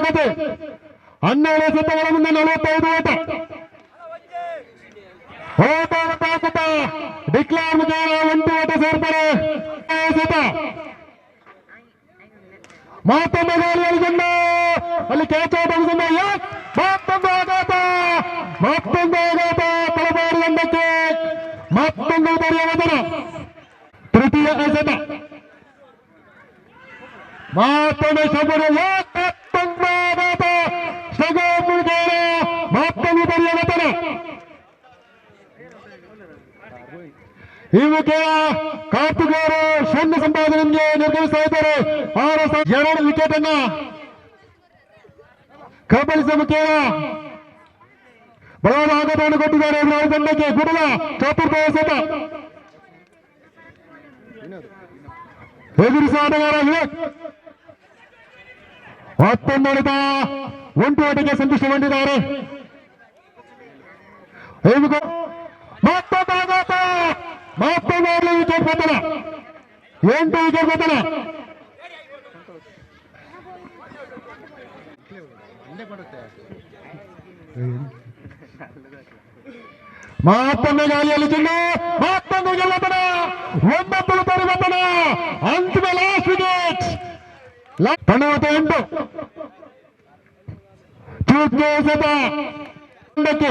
ಗತಿ 12 ಎಸೆತಗಳ ಮುಂದೆ 45 ಓಟ. ಓಟ ಓಟ ಓಟ ಡಿಕ್ಲೇರ್ ಮುಖೇನ 8 ಓಟ ಸೇರ್ಪಡೆ. ಎಸೆತ ಮತ್ತೊಂದು ಗಾಳಿಯಲ್ಲಿ ಚೆಂಡು. ಅಲ್ಲಿ ಕ್ಯಾಚ್ ಔಟ್ ಆಗುತ್ತದೆ. ಮತ್ತೊಂದು ಆಘಾತ, ಮತ್ತೊಂದು ಆಘಾತ ತಲಪಾಡಿ ತಂಡಕ್ಕೆ. ಮತ್ತೊಂದು ಉದರಿಯ. ತೃತೀಯ ಎಸೆತ. ಮತ್ತೊಂದು ಶಬರು, ಮತ್ತೊಂದು ಆಘಾತ. ಶಗೋಮುಖೇನ ಮತ್ತೊಂದು ಪರಿವರ್ತನೆ. ಈ ಮುಖೇನ ಕಾರ್ತಿಕ್ ಅವರು 0 ಸಂಪಾದನೆಗೆ ನಿರ್ಗಮಿಸ್ತಾ ಇದ್ದಾರೆ. 6 2 ವಿಕೆಟ್ ಅನ್ನ ಕಬಳಿಸುವ ಮುಖೇನ ಬಲವಾದ ಆಘಾತವನ್ನು ಕೊಟ್ಟಿದ್ದಾರೆ ಎದುರಾಳಿ ತಂಡಕ್ಕೆ. ಗುಡಲ ಚತುರ್ಥ ಎಸೆತ. ಎದುರಿಸುವ ಆಟಗಾರ ವಿವೇಕ್. ಮತ್ತೊಂದು ಹೊಡೆತ. 1 ಓಟಕ್ಕೆ ಸಂತುಷ್ಟಗೊಂಡಿದ್ದಾರೆ. ಮತ್ತೊಂದು ಆಘಾತ, ಮತ್ತೊಂದು ಆಗಲಿ ವಿಕೆಟ್ ಪತನ. 8 ವಿಕೆಟ್ ಪತನ. ಮತ್ತೊಮ್ಮೆ ಗಾಳಿಯಲ್ಲಿ ಚೆಂಡು, ಮತ್ತೊಂದು ಗೆಲ್ಲತನ. 9 ಪರಿವರ್ತನ. ಅಂತಿಮ ಲಾಸ್ಟ್ ವಿಕೆಟ್. ತಂಡವತ್ತ 8. ಚೂಕೆ ಎಸೆತ ತಂಡಕ್ಕೆ.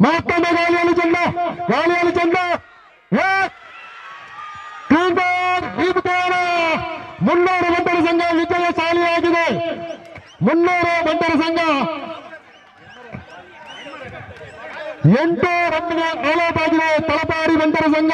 ಮತ್ತೊಮ್ಮೆ ಗಾಳಿಯಲ್ಲಿ ಚೆಂಡು, ಗಾಳಿಯಲ್ಲಿ ಚೆಂಡು. Clean ball. ಈ ಮುಖೇನ 300 ಬಂಟರ ಸಂಘ ವಿಜಯಶಾಲಿಯಾಗಿದೆ. 300 ಬಂಟರ ಸಂಘ 8 ರನ್ಗೆ ಆಲ್ ಆಗಿದೆ ತಲಪಾಡಿ ಬಂಟರ ಸಂಘ.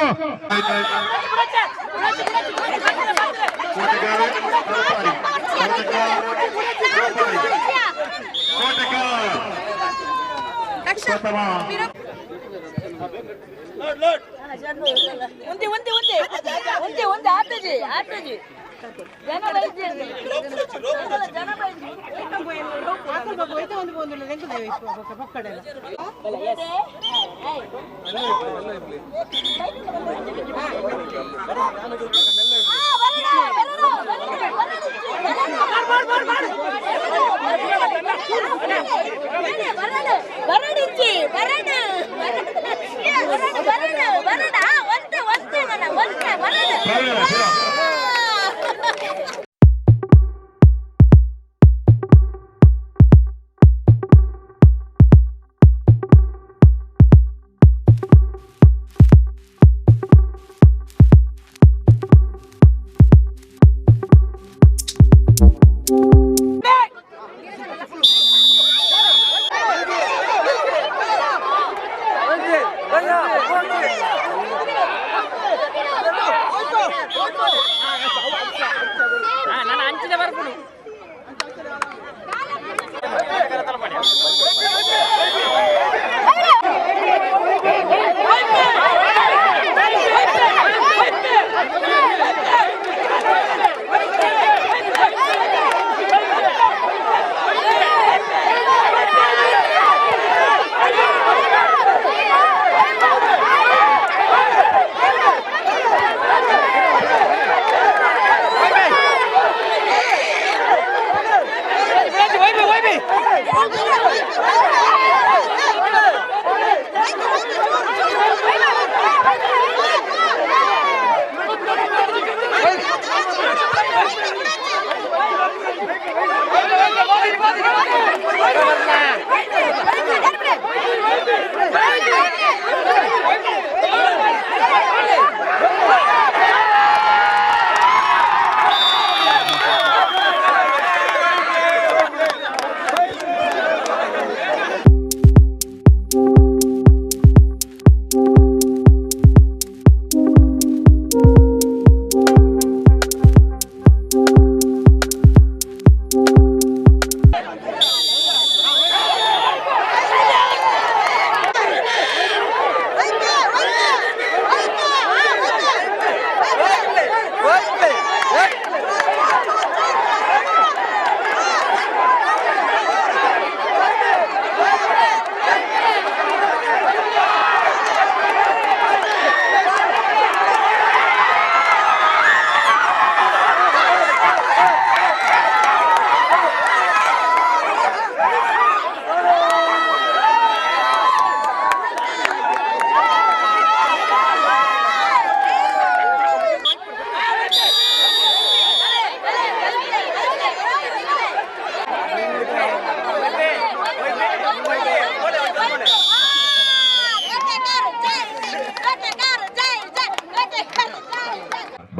ಒಂದೇ ಒಂದೇ ಒಂದೇ ಒಂದೇ ಒಂದೇ ಆಟಜಿ ಆಟಜಿ ಜನ ಬೈಜಿ ಜನ ಬೈಜಿ. ಬರಡಿಚ್ಚಿ ಬರಡು ಬರಡು ಬರಡು ಬರಡ ಒಂತೆ ಒಂತೆ ನನ್ನ ಒಂತೆ ಬರಡು.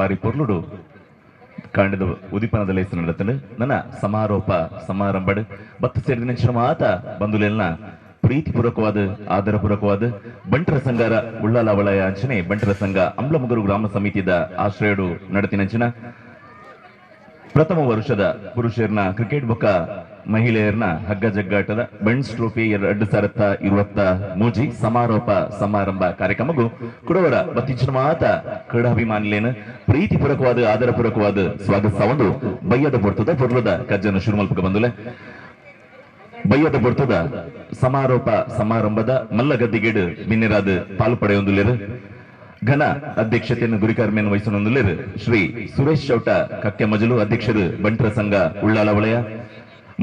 ಬಾರಿ ಪೊರ್ಲುಡು ಕಾಂಡದ ಉದಿಪನದ ಲೇಸ್ ನಡತಂಡು ನನ್ನ ಸಮಾರೋಪ ಸಮಾರಂಭಡ್ ಬತ್ತು ಸೇರಿದ ಮಾತ ಬಂಧುಲೆಲ್ನ ಪ್ರೀತಿಪೂರ್ವಕವಾದ ಆದರಪೂರ್ವಕವಾದ ಬಂಟರ ಸಂಘರ ಉಳ್ಳಾಲ ವಲಯ ಅಂಚನೆ ಬಂಟರ ಸಂಘ ಅಂಬ್ಲಮುಗರು ಗ್ರಾಮ ಸಮಿತಿದ ಆಶ್ರಯಡು ನಡತಿನಂಚಿನ ಪ್ರಥಮ ವರ್ಷದ ಪುರುಷರನ ಕ್ರಿಕೆಟ್ ಬೊಕ್ಕ ಮಹಿಳೆಯರನ ಹಗ್ಗ ಜಗ್ಗಾಟದ ಬಂಡ್ಸ್ ಟ್ರೋಫಿ 2023 ಸಮಾರೋಪ ಸಮಾರಂಭ ಕಾರ್ಯಕ್ರಮಗೂ ಕುಡವರ ಬತ್ತಿಂಚಿನ ಮಾತ ಕ್ರೀಡಾಭಿಮಾನಿಲೇನು ಪ್ರೀತಿಪೂರ್ವಕವಾದ ಆದರಪೂರ್ವಕವಾದ ಸ್ವಾಗತ ಒಂದು ಬಯ್ಯದ ಪೊರ್ತದ ಪೊರ್ಲದ ಕಜ್ಜನ್ನು ಶುರುಮಲ್ಪಕ ಬಂದುಲೆ ಬಯ್ಯದ ಪೊರ್ತದ ಸಮಾರೋಪ ಸಮಾರಂಭದ ಮಲ್ಲಗದ್ದಿಗೇಡು ಬಿನ್ನೆರಾದ ಪಾಲು ಪಡೆಯೊಂದುಲೇರು ಘನ ಅಧ್ಯಕ್ಷತೆಯನ್ನು ಗುರಿಕಾರ್ಮೆಯನ್ನು ವಹಿಸನೊಂದುಲೇರು ಶ್ರೀ ಸುರೇಶ್ ಚೌಟ ಕಕ್ಕೆ ಮಜಲು ಅಧ್ಯಕ್ಷರು ಬಂಟರ ಸಂಘ ಉಳ್ಳಾಲ ವಲಯ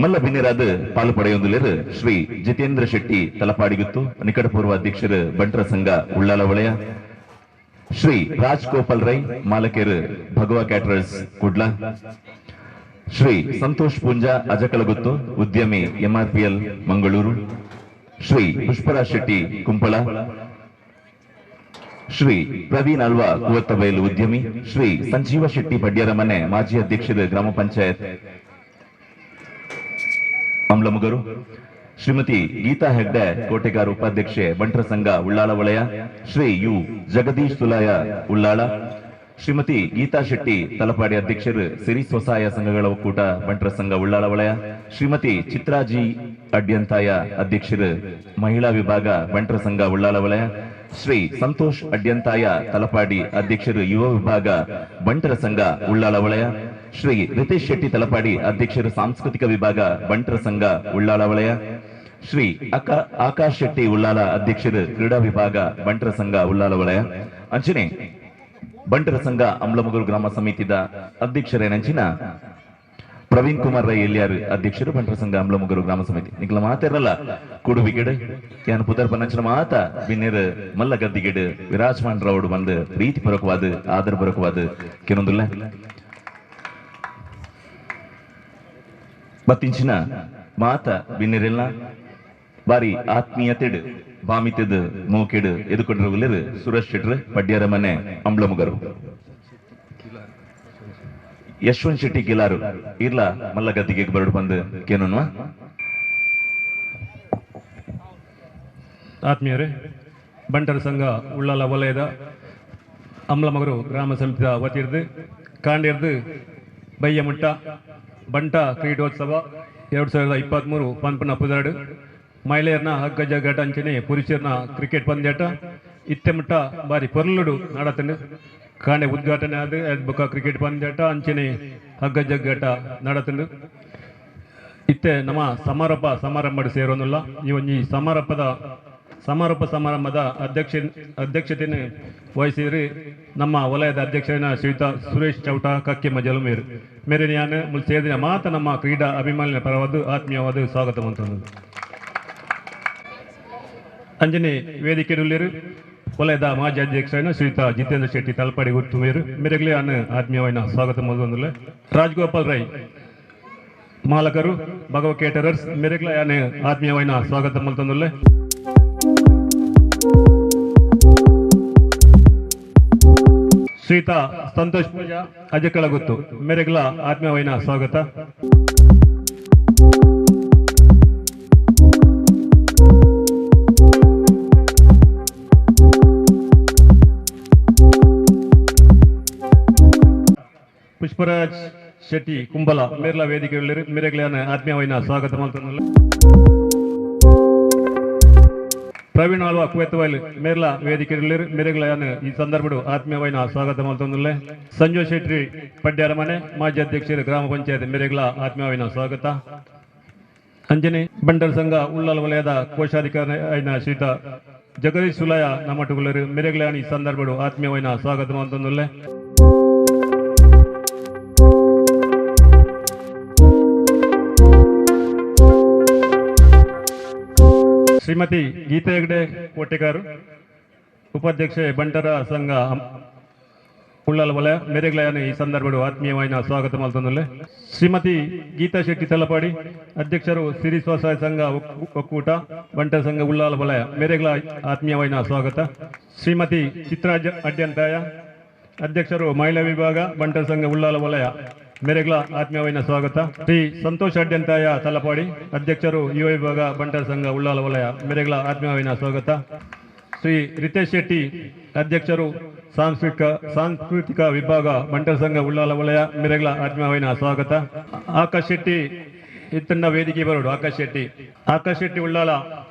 ಮಲ್ಲ ಬಿನ್ನೆರಾದ ಪಾಲು ಪಡೆಯೊಂದುಲೇರು ಶ್ರೀ ಜಿತೇಂದ್ರ ಶೆಟ್ಟಿ ತಲಪಾಡಿಗುತ್ತು ನಿಕಟಪೂರ್ವ ಅಧ್ಯಕ್ಷರು ಬಂಟರ ಸಂಘ ಉಳ್ಳಾಲ ವಲಯ ಶ್ರೀ ರಾಜ್ ಗೋಪಾಲ್ ರೈ ಮಾಲಕರು ಭಗವಾ ಕ್ಯಾಟರರ್ಸ್ ಕುಡ್ಲ ಶ್ರೀ ಸಂತೋಷ್ ಪೂಂಜಾ ಅಜಕಲಗುತ್ತು ಉದ್ಯಮಿ ಎಂಆರ್ಪಿಎಲ್ ಮಂಗಳೂರು ಶ್ರೀ ಪುಷ್ಪರಾಜ್ ಶೆಟ್ಟಿ ಕುಂಪಳ ಶ್ರೀ ಪ್ರವೀಣ್ ಅಲ್ವಾ ಕುವತ್ತಬೈಲು ಉದ್ಯಮಿ ಶ್ರೀ ಸಂಜೀವ ಶೆಟ್ಟಿ ಪಡ್ಯರಮನೆ ಮಾಜಿ ಅಧ್ಯಕ್ಷರು ಗ್ರಾಮ ಪಂಚಾಯತ್ ಅಮ್ಲಮುಗರು ಶ್ರೀಮತಿ ಗೀತಾ ಹೆಗ್ಡೆ ಕೋಟೆಗಾರ ಉಪಾಧ್ಯಕ್ಷೆ ಬಂಟರ ಸಂಘ ಉಳ್ಳಾಲ ವಲಯ Shri you Jagadish Sulaya Ullal Shrimati Geetha Shetty Talapady ಅಧ್ಯಕ್ಷರು ಸಿರಿ ಸ್ವಸಹಾಯ ಸಂಘಗಳ ಒಕ್ಕೂಟ ಬಂಟರ ಸಂಘ ಉಳ್ಳಾಲ ವಲಯ ಶ್ರೀಮತಿ ಚಿತ್ರಾಜಿ ಅಡ್ಯಂತಾಯ ಅಧ್ಯಕ್ಷರು ಮಹಿಳಾ ವಿಭಾಗ ಬಂಟರ ಸಂಘ ಉಳ್ಳಾಲ ವಲಯ ಶ್ರೀ ಸಂತೋಷ್ ಅಡ್ಯಂತಾಯ ತಲಪಾಡಿ ಅಧ್ಯಕ್ಷರು ಯುವ ವಿಭಾಗ ಬಂಟರ ಸಂಘ ಉಳ್ಳಾಲ ವಲಯ ಶ್ರೀ ರಿತೇಶ್ ಶೆಟ್ಟಿ ತಲಪಾಡಿ ಅಧ್ಯಕ್ಷರು ಸಾಂಸ್ಕೃತಿಕ ವಿಭಾಗ ಬಂಟರ ಸಂಘ ಉಳ್ಳಾಲ ವಲಯ ಶ್ರೀ ಆಕಾಶ್ ಶೆಟ್ಟಿ ಉಳ್ಳಾಲ ಅಧ್ಯಕ್ಷರು ಕ್ರೀಡಾ ವಿಭಾಗ ಬಂಟರ ಸಂಘ ಉಳ್ಳಾಲ ವಲಯ ಅಂಚನೆ ಬಂಟರ ಸಂಘ ಅಮ್ಲಮುಗರು ಗ್ರಾಮ ಸಮಿತಿದ ಅಧ್ಯಕ್ಷರೇನಂಚಿನ ಪ್ರವೀಣ್ ಕುಮಾರ್ ರೈ ಎಲ್ಲಿಯಾರು ಅಧ್ಯಕ್ಷರು ಬಂಟರ ಸಂಘ ಅಮ್ಲಮುಗರು ಗ್ರಾಮ ಸಮಿತಿ ನಿಕ್ಲ ಮಾತಿರಲ್ಲ ಕುಡುಬಿಗಿಡು ಯಾನ್ ಪುದರ್ ಪನಂಚಿನ ಮಾತ ಬಿನ್ನೇರು ಮಲ್ಲ ಗದ್ದಿಗಿಡು ವಿರಾಜಮಾನ್ ರಾವ್ಡು ಬಂದು ಪ್ರೀತಿಪೂರ್ವಕವಾದ ಆದರಪೂರ್ವಕವಾದ ಕೆನೊಂದುಲ್ಲ ಬತ್ತಿಂಚಿನ ಮಾತ ಬಿನ್ನೇರೆಲ್ಲ ಬಾರಿ ಆತ್ಮೀಯತೆಡು ಬಾಮಿತದ ಮೋಕೆಡು ಎದುಕೊಂಡಿರುವಲ್ಲಿರು ಸುರೇಶ್ ಶೆಟ್ರು ಪಡ್ಯರ ಮನೆ ಅಂಬ್ಲಮುಗರು ಯಶವಂತ್ ಶೆಟ್ಟಿ ಗಿಲಾರು ಇರ್ಲ ಮಲ್ಲ ಗದ್ದಿಗೆ ಬರಡು ಬಂದು ಕೇನೋನ್ವಾ. ಆತ್ಮೀಯರೇ, ಬಂಟರ ಸಂಘ ಉಳ್ಳಾಲ ವಲಯದ ಅಮ್ಲಮಗರು ಗ್ರಾಮ ಸಮಿತಿಯ ವತಿಯಿರ್ದು ಕಾಂಡಿರ್ದು ಬಯ್ಯಮುಟ್ಟ ಬಂಟ ಕ್ರೀಡೋತ್ಸವ 2023 ಪನ್ಪನ ಪುದರ್ಡು ಮಹಿಳೆಯರ್ನ ಹಗ್ಗ ಜಗ್ಗಾಟ ಅಂಚನೆ ಪುರುಷರನ್ನ ಕ್ರಿಕೆಟ್ ಪಂದ್ಯಾಟ ಇತ್ತೆಮುಟ್ಟ ಬಾರಿ ಪೊರ್ಲುಡು ನಡತಂಡು ಕಾಂಡೆ ಉದ್ಘಾಟನೆ ಆದ ಬೊಕ್ಕ ಕ್ರಿಕೆಟ್ ಪಂದ್ಯಾಟ ಅಂಚನೆ ಹಗ್ಗ ಜಗ್ಗಾಟ ನಡತಂಡು ಇತ್ತೆ ನಮ್ಮ ಸಮಾರೋಪ ಸಮಾರಂಭ ಸೇರೋನಿಲ್ಲ. ಈ ಒಂಜಿ ಸಮಾರೋಪ ಸಮಾರಂಭದ ಅಧ್ಯಕ್ಷತೆಯನ್ನು ವಹಿಸಿದ್ರಿ ನಮ್ಮ ವಲಯದ ಅಧ್ಯಕ್ಷನ ಶ್ರೀಯುತ ಸುರೇಶ್ ಚೌಟ ಕಕ್ಕೆ ಮಜಲು ಮೇರು ಮೇರೆ ಯಾನ್ ಮುಲ್ ಸೇರಿದ ಮಾತ ನಮ್ಮ ಕ್ರೀಡಾ ಅಭಿಮಾನಿಗಳ ಪರವಾದ ಆತ್ಮೀಯವಾದ ಸ್ವಾಗತ ಮಂತಂದು. ಅಂಜನೆ ವೇದಿಕೆಯುಳ್ಳರು ವಲಯದ ಮಾಜಿ ಅಧ್ಯಕ್ಷನ ಶ್ರೀಯುತ ಜಿತೇಂದ್ರ ಶೆಟ್ಟಿ ತಲಪಾಡಿ ಗುರ್ತು ಮೇರು ಮೇರೆಗ್ಲೇ ಅನ್ನ ಆತ್ಮೀಯವಾದ ಸ್ವಾಗತ ಮೊದಲೊಂದುಲ್ಲ. ರಾಜಗೋಪಾಲ್ ರೈ ಮಾಲಕರು ಭಗವ ಕೇಟರರ್ಸ್ ಮೇರೆಗ್ಲೇ ಅನ್ನ ಆತ್ಮೀಯವಾದ ಸ್ವಾಗತ ಮೊದಲೊಂದುಲ್ಲ. ಶ್ರೀಯುತ ಸಂತೋಷ್ ಪೂಜಾ ಅಜಕಳ ಗೊತ್ತು ಮೇರೆಗ್ಲ ಆತ್ಮೀಯವಾದ ಸ್ವಾಗತ. ಪುಷ್ಪರಾಜ್ ಶೆಟ್ಟಿ ಕುಂಬಲ ಮೇರ್ಲ ವೇದಿಕೆ ಮೇರೆಗ್ಲ ಆತ್ಮೀಯವಾದ ಸ್ವಾಗತ ಮಾಡ್ತಾನಲ್ಲ. ಪ್ರವೀಣ್ ಆಳ್ವಾ ಕುವೆತ್ತವೈಲ್ ಮೇರ್ಲ ವೇದಿಕೆ ಮೇರೆಗ್ಲ ಈ ಸಂದರ್ಭಡು ಆತ್ಮೀಯವಾದ ಸ್ವಾಗತ ಮಾಡ್ತಂದುಲ್ಲೆ. ಸಂಜಯ್ ಶೆಟ್ಟಿ ಪಡ್ಯಾರ ಮನೆ ಮಾಜಿ ಅಧ್ಯಕ್ಷರು ಗ್ರಾಮ ಪಂಚಾಯತ್ ಮೇರೆಗ್ಲ ಆತ್ಮೀಯವಾದ ಸ್ವಾಗತ. ಅಂಜನೆ ಬಂಡಲ್ ಸಂಘ ಉಳ್ಳಾಲ ವಲಯದ ಕೋಶಾಧಿಕಾರಿ అయిన ಶ್ರೀಯುತ ಜಗದೀಶ್ ಸುಲಯ ನಮ್ಮಟುಗುಲರು ಮೇರೆಗ್ಲ ಈ ಸಂದರ್ಭಡು ಆತ್ಮೀಯವಾದ ಸ್ವಾಗತ ಮಾಡ್ತಂದುಲ್ಲೆ. ಶ್ರೀಮತಿ ಗೀತಾ ಹೆಗ್ಡೆ ಕೋಟೆಗಾರು ಉಪಾಧ್ಯಕ್ಷೆ ಬಂಟರ ಸಂಘ ಉಳ್ಳಾಲ ವಲಯ ಮೇರೆಗ್ಲಯಾನ ಈ ಸಂದರ್ಭಡು ಆತ್ಮೀಯವಾದ ಸ್ವಾಗತ ಮಾಡ್ತಂದುಲ್ಲೆ. ಶ್ರೀಮತಿ ಗೀತಾ ಶೆಟ್ಟಿ ತಲಪಾಡಿ ಅಧ್ಯಕ್ಷರು ಸಿರಿ ಸ್ವಸಹಾಯ ಸಂಘ ಒಕ್ಕೂಟ ಬಂಟರ ಸಂಘ ಉಳ್ಳಾಲ ವಲಯ ಮೇರೆಗ್ಲ ಆತ್ಮೀಯವಾದ ಸ್ವಾಗತ. ಶ್ರೀಮತಿ ಚಿತ್ರಾ ಅಡ್ಯಂತಾಯ ಅಧ್ಯಕ್ಷರು ಮಹಿಳಾ ವಿಭಾಗ ಬಂಟರ ಸಂಘ ಉಳ್ಳಾಲ ವಲಯ ಮೇರೆಗ್ಲ ಆತ್ಮೀಯವಾದ ಸ್ವಾಗತ. ಶ್ರೀ ಸಂತೋಷ್ ಅಡ್ಯಂತಾಯ ತಲಪಾಡಿ ಅಧ್ಯಕ್ಷರು ಯುವ ವಿಭಾಗ ಬಂಟರ ಸಂಘ ಉಳ್ಳಾಲ ವಲಯ ಮೇರೆಗ್ಲ ಆತ್ಮೀಯವಾದ ಸ್ವಾಗತ. ಶ್ರೀ ರಿತೇಶ್ ಶೆಟ್ಟಿ ಅಧ್ಯಕ್ಷರು ಸಾಂಸ್ಕೃತಿಕ ವಿಭಾಗ ಬಂಟರ ಸಂಘ ಉಳ್ಳಾಲ ವಲಯ ಮೇರೆಗ್ಲ ಆತ್ಮೀಯವಾದ ಸ್ವಾಗತ. ಆಕಾಶ್ ಶೆಟ್ಟಿ ಇತ್ತಣ್ಣ ವೇದಿಕೆ ಬರೋಡು. ಆಕಾಶ್ ಶೆಟ್ಟಿ ಉಳ್ಳಾಲ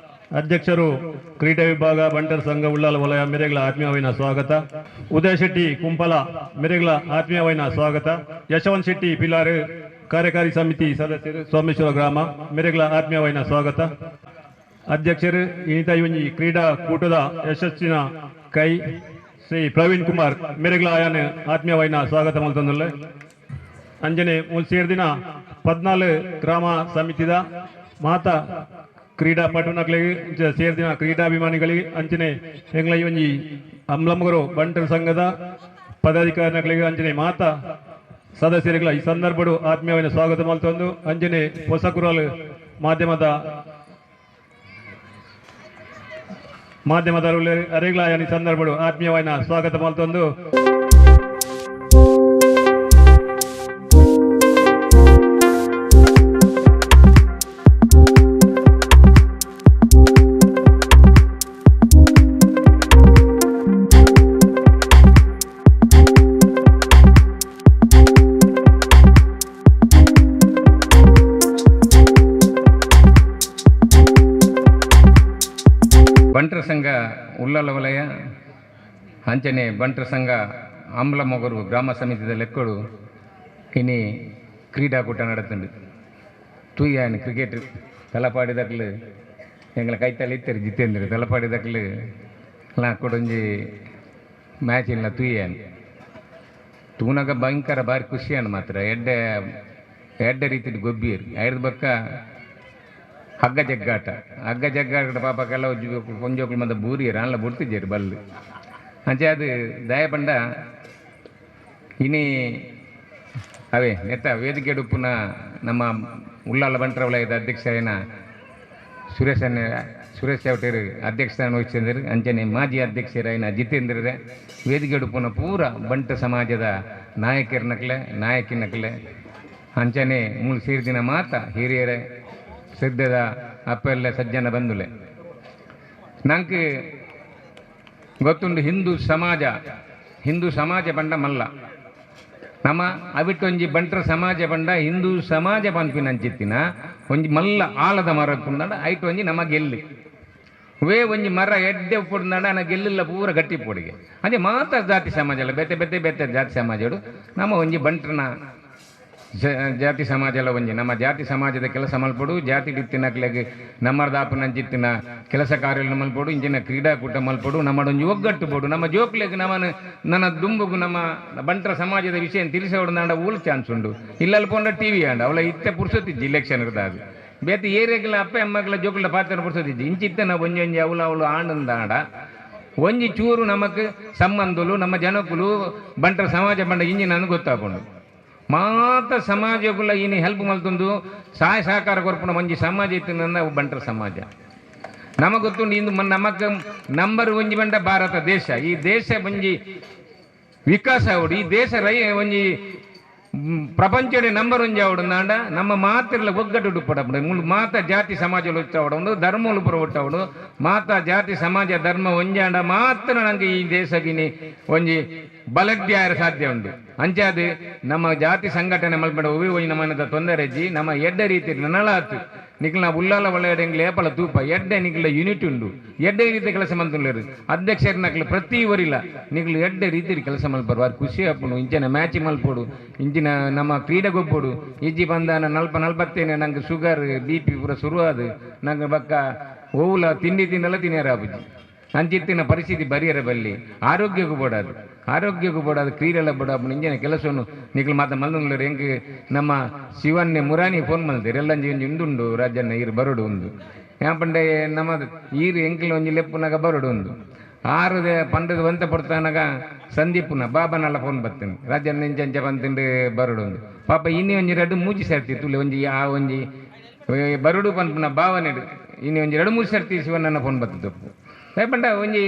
ಅಧ್ಯಕ್ಷರು ಕ್ರೀಡಾ ವಿಭಾಗ ಬಂಟರ ಸಂಘ ಉಳ್ಳಾಲ ವಲಯ ಮೆರೆಗಳ ಆತ್ಮೀಯವಾದ ಸ್ವಾಗತ. ಉದಯ ಶೆಟ್ಟಿ ಕುಂಪಲ ಮೆರೆಗಳ ಆತ್ಮೀಯವಾದ ಸ್ವಾಗತ. ಯಶವಂತ್ ಶೆಟ್ಟಿ ಪಿಲಾರು ಕಾರ್ಯಕಾರಿ ಸಮಿತಿ ಸದಸ್ಯರು ಸೋಮೇಶ್ವರ ಗ್ರಾಮ ಮೆರೆಗಳ ಆತ್ಮೀಯವಾದ ಸ್ವಾಗತ. ಅಧ್ಯಕ್ಷರು ಇನಿತ ಒಂಜಿ ಕ್ರೀಡಾ ಕೂಟದ ಯಶಸ್ಸಿನ ಕೈ ಶ್ರೀ ಪ್ರವೀಣ್ ಕುಮಾರ್ ಮೆರೆಗಳ ಆಯಾನ ಆತ್ಮೀಯವಾದ ಸ್ವಾಗತ ಮಲ್ತೊಂದುಲ್ಲೆ. ಅಂಜನೆ ಮುಲ್ಸೇರ್ದಿನ 14 ಗ್ರಾಮ ಸಮಿತಿದ ಮಾತಾ ಕ್ರೀಡಾಪಟುನಕ್ಲೆಗ್ ಸೇರ್ದಿನ ಕ್ರೀಡಾಭಿಮಾನಿಗಳಿಗೆ ಅಂಚನೆ ಎಂಗ್ಲ ಒಂಜಿ ಅಮ್ಲಮಗರು ಬಂಟರ ಸಂಘದ ಪದಾಧಿಕಾರಿನಕ್ಲೆಗ್ ಅಂಚನೆ ಮಾತಾ ಸದಸ್ಯರುಗಳ ಈ ಸಂದರ್ಭಡು ಆತ್ಮೀಯವಾದ ಸ್ವಾಗತ ಮಲ್ತೊಂದು ಅಂಚನೆ ಹೊಸಕುರಲ್ ಮಾಧ್ಯಮದವರು ಅರೆಗ್ಲ ಈ ಸಂದರ್ಭಡು ಆತ್ಮೀಯವಾದ ಸ್ವಾಗತ ಮಲ್ತೊಂದು. ಬಂಟರ ಸಂಘ ಉಳ್ಳಾಲ ವಲಯ ಅಂಚನೆ ಬಂಟರ ಸಂಘ ಅಂಬ್ಲಮೊಗರು ಗ್ರಾಮ ಸಮಿತಿದ ಲೆಕ್ಕಡು ಇನಿ ಕ್ರೀಡಾಕೂಟ ನಡತುಂಡು. ತೂಯಾನ್ ಕ್ರಿಕೆಟ್ ತಲಪಾಡಿದಕ್ಲು ಎಂಗ್ಲ ಕೈತಲ್ ಇತ್ತೆರ್ ಜಿತೇಂದ್ರ ತಲಪಾಡಿದಕ್ಲು ಲಾ ಕೊಡೊಂಜಿ ಮ್ಯಾಚ್ ಇಲ್ಲ ತೂಯಾನ್ ತೂನಾಗ ಭಯಂಕರ ಭಾರಿ ಖುಷಿಯಾನ ಮಾತ್ರ ಎಡ್ಡೆ ಎಡ್ಡೆ ರೀತಿಡ್ ಗೊಬ್ಬಿಯರು ಐರ್ದ ಬೊಕ್ಕ ಹಗ್ಗ ಜಗ್ಗಾಟ ಹಗ್ಗ ಜಗ್ಗಾಟ ಪಾಪ ಕೆಲವು ಒಂಜೋಕ್ಲು ಮಂದ ಬೂರಿಯರು ಆನ್ಲ ಬುಡ್ತಿಜ್ಜೆರ್ ಬಲ್ಲು ಅಂಚೆ ಅದು ದಯ ಪಂಡ ಇನಿ ಅವೇ ನೆತ್ತ ವೇದಿಕೆ ಉಪ್ಪುನ ನಮ್ಮ ಉಳ್ಳಾಲ ಬಂಟರ ವಲಯದ ಅಧ್ಯಕ್ಷ ಏನ ಸುರೇಶ್ ಚೌಟೇರು ಅಧ್ಯಕ್ಷಸ್ಥಾನ ವಹಿಸಿದರು. ಅಂಚನೆ ಮಾಜಿ ಅಧ್ಯಕ್ಷರಾಯಿನ ಜಿತೇಂದ್ರರೇ ವೇದಿಕೆ ಉಪ್ಪುನ ಪೂರ ಬಂಟ ಸಮಾಜದ ನಾಯಕರನಕ್ಲೆ ನಾಯಕಿನಕ್ಲೆ ಅಂಚನೆ ಮೂಲು ಸೇರಿದಿನ ಮಾತ ಹಿರಿಯರೇ ಸಿದ್ಧದ ಅಪ್ಪೆಲ್ಲ ಸಜ್ಜನ ಬಂಧುಲೆ ನಂಗೆ ಗೊತ್ತುಂಡು ಹಿಂದೂ ಸಮಾಜ ಬಂಡ ಮಲ್ಲ ನಮ್ಮ ಅವಿಟ್ಟೊಂಜಿ ಬಂಟರ ಸಮಾಜ ಬಂಡ ಹಿಂದೂ ಸಮಾಜ ಪನ್ಪಿನ ಅಂಚಿತ್ತಿನ ಒಂಜಿ ಮಲ್ಲ ಆಲದ ಮರ ಪುಂದಾಂಡ ಐಟ್ ಒಂಜಿ ನಮ್ಮ ಗೆಲ್ಲು ವೇ ಒಂಜಿ ಮರ ಎಡ್ಡೆ ಪುಡ್ದಾಂಡ ನ ಗೆಲ್ಲಿಲ್ಲ ಪೂರ ಗಟ್ಟಿ ಪೊಡಿಗೆ ಅಂಚೆ ಮಾತ ಜಾತಿ ಸಮಾಜ ಅಲ್ಲ ಬೇತೆ ಬೇತೆ ಬೇತೆ ಜಾತಿ ಸಮಾಜಡು ನಮ್ಮ ಒಂಜಿ ಬಂಟರನ ಜಾತಿ ಸಮಾಜ ಎಲ್ಲ ಒಂಜಿ ನಮ್ಮ ಜಾತಿ ಸಮಾಜದ ಕೆಲಸ ಮಲ್ಪಡು ಜಾತಿ ಡಿತ್ತಿನಕ್ಲೆಗ್ ನಮ್ಮರ್ದಾಪನಂಚಿತ್ತಿನ ಕೆಲಸ ಕಾರ್ಯ ಮಲ್ಪಡು ಇಂಚಿನ ಕ್ರೀಡಾಕೂಟ ಮಲ್ಪಡು ನಮ್ಮಡೊಂಜಿ ಒಗ್ಗಟ್ಟು ಬೋಡು ನಮ್ಮ ಜೋಕ್ಲೆಗ್ ನಮ್ಮನ ನನ್ನ ದುಂಬುಗು ನಮ್ಮ ಬಂಟರ ಸಮಾಜದ ವಿಷಯ ತಿಳಿಸೋಡು ಊಲ್ ಚಾನ್ಸ್ ಉಂಡು ಇಲ್ಲಲ್ಲಿ ಪೋಂಡ ಟಿ ವಿ ಆಂಡ ಅವಳ ಇತ್ತೆ ಪುರ್ಸೊತ್ತಿಜ್ಜಿ ಇಲೆಕ್ಷನ್ ಇರ್ದಾದು ಬೇತೆ ಏರಿಯಾಗಲ ಅಪ್ಪೆ ಅಮ್ಮಗಳ ಜೋಕ್ಲ ಪಾತ್ರ ಪುರ್ಸೊತ್ತಿಜ್ಜಿ ಇಂಚಿತ್ತೆ ನಾವು ಒಂಜಿ ಒಂಜಿ ಅವಳು ಅವಳು ಆಂಡಂದಾಂಡ ಒಂಜಿ ಚೂರು ನಮಕ್ ಸಂಬಂಧಲು ನಮ್ಮ ಜನಕುಲು ಬಂಟರ ಸಮಾಜ ಬಂಡ ಇಂಜಿನ ಗೊತ್ತಾಪುಂಡು ಮಾತ ಸಮಾಜಗುಲ ಈನಿ ಹೆಲ್ಪ್ ಮಲ್ತೊಂದು ಸಹಾಯ ಸಹಕಾರ ಕೊರ್ಪುನ ಒಂಜಿ ಸಮಾಜ ಇತ್ತಿನ ಬಂಟರ ಸಮಾಜ ನಮಗೆ ಗೊತ್ತುಂಡು ಇಂದು ನಮಕ್ ನಂಬರ್ ಒಂಜಿ ಬಂಡ ಭಾರತ ದೇಶ ಈ ದೇಶ ಒಂಜಿ ವಿಕಾಸ ಆವಡು ಈ ದೇಶ ರೈ ಒಂಜಿ ಪ್ರಪಂಚಡೆ ನಂಬರ್ ಒಂಜಿ ಆವಡು ನಾಂಡ ನಮ್ಮ ಮಾತಿರ್ಲ ಒಗ್ಗಟ್ಟು ಉಪ್ಪಡಪುಂಡು ಮೂಲು ಮಾತ ಜಾತಿ ಸಮಾಜ ಒಟ್ಟಾವಡು ಧರ್ಮಲು ಪುರ ಒಟ್ಟಾವಡು ಮಾತ ಜಾತಿ ಸಮಾಜ ಧರ್ಮ ಒಂಜಾಂಡ ಮಾತ್ರ ನಂಗೆ ಈ ದೇಶಗಿನಿ ಒಂಜಿ ಬಲಡ್ಯಾರ ಸಾಧ್ಯ ಉಂಟು. ಅಂಚಾದ ನಮ್ಮ ಜಾತಿ ಸಂಘಟನೆ ಮಲ್ಪಡ ಒವಿ ಒಂಜಿ ನಮ್ಮನದ ತೊಂದರೆ ಅಜ್ಜಿ ನಮ್ಮ ಎಡ್ಡೆ ರೀತಿ ನನಲಾತು ನಿಕ್ಲ ಉಲ್ಲಾಲ ಒಳ್ಳೆಯ ಏಪಲ ತೂಪ ಎಡ್ಡೆ ನಿಕ್ಲ ಯೂನಿಟ್ ಉಂಡು ಎಡ್ಡೆ ರೀತಿ ಕೆಲಸ ಮಲ್ತುಲ್ಲೆರ್ ಅಧ್ಯಕ್ಷರ ನಕ್ಲು ಪ್ರತಿ ವರಿಲ ನಿಕ್ಲು ಎಡ್ಡೆ ರೀತಿ ಕೆಲಸ ಮಲ್ಪರು ವಾರ್ ಖುಷಿ ಆಪುಂಡು ಇಂಚಿನ ಮ್ಯಾಚ್ ಮಲ್ಪೊಡು ಇಂಚಿನ ನಮ್ಮ ಕ್ರೀಡೆ ಗೊಪ್ಪೊಡು ಇಜ್ಜಿ ಬಂದಾನ 40-45 ನಂಗೆ ಶುಗರ್ BP ಪೂರ ಶುರುವಾದು ನಂಗೆ ಬಕ್ಕ ಓವುಲ ತಿಂಡಿ ತಿನ್ನಲ್ಲ ತಿನ್ನಿಯರ ಆಪುಜಿ ಅಂಚಿತ್ತಿನ ಪರಿಸ್ಥಿತಿ ಬರಿಯರ ಬಲ್ಲಿ ಆರೋಗ್ಯಕ್ಕೂ ಬೋಡಾದು ಆರೋಗ್ಯಕ್ಕೂ ಬೋಡಾದು ಕ್ರೀಡೆಲ್ಲ ಬೋಡಾಪುಂಡು ಇಂಜಿನ ಕೆಲಸವನ್ನು ನಿಕ್ಲು ಮಾತ ಮಲ್ದೊಂದುಲ್ಲೆರ್ ಎಂಕ್ ನಮ್ಮ ಶಿವನ್ನೆ ಮುರಾನಿ ಫೋನ್ ಮಲ್ತೆರ್ ಎಲ್ಲಂಜಿ ಒಂಜಿ ಉಂದುಂಡು ರಾಜಣ್ಣ ಈರು ಬರೋಡು ಉಂದು ಯಾಪಂಡೆ ನಮ್ಮ ಈರು ಎಂಕ್ಲ ಒಂಜಿ ಲೆಪ್ಪುನಾಗ ಬರೋಡು ಉಂದು ಆರುದೆ ಪಂಡದ ವಂತ ಪಡ್ತಾನಾಗ ಸಂದೀಪುನ ಬಾಬನಲ್ಲ ಫೋನ್ ಬತ್ತೇನೆ ರಾಜಣ್ಣ ಇಂಚ ಅಂಚ ಬಂತಂಡು ಬರೋಡು ಉಂದು ಪಾಪ ಇನ್ನಿ ಒಂಜಿ 2-3 ಸರ್ತಿ ತುಲೆ ಒಂಜಿ ಆ ಒಂಜಿ ಬರೋಡು ಪನ್ಪುನ ಭಾವನೆ ಇನ್ನಿ ಒಂಜಿ 2-3 ಸರ್ತಿ ಶಿವಣ್ಣನ ಫೋನ್ ಬತ್ತದಪ್ಪು. ಪಂಡ ಒಂಜಿ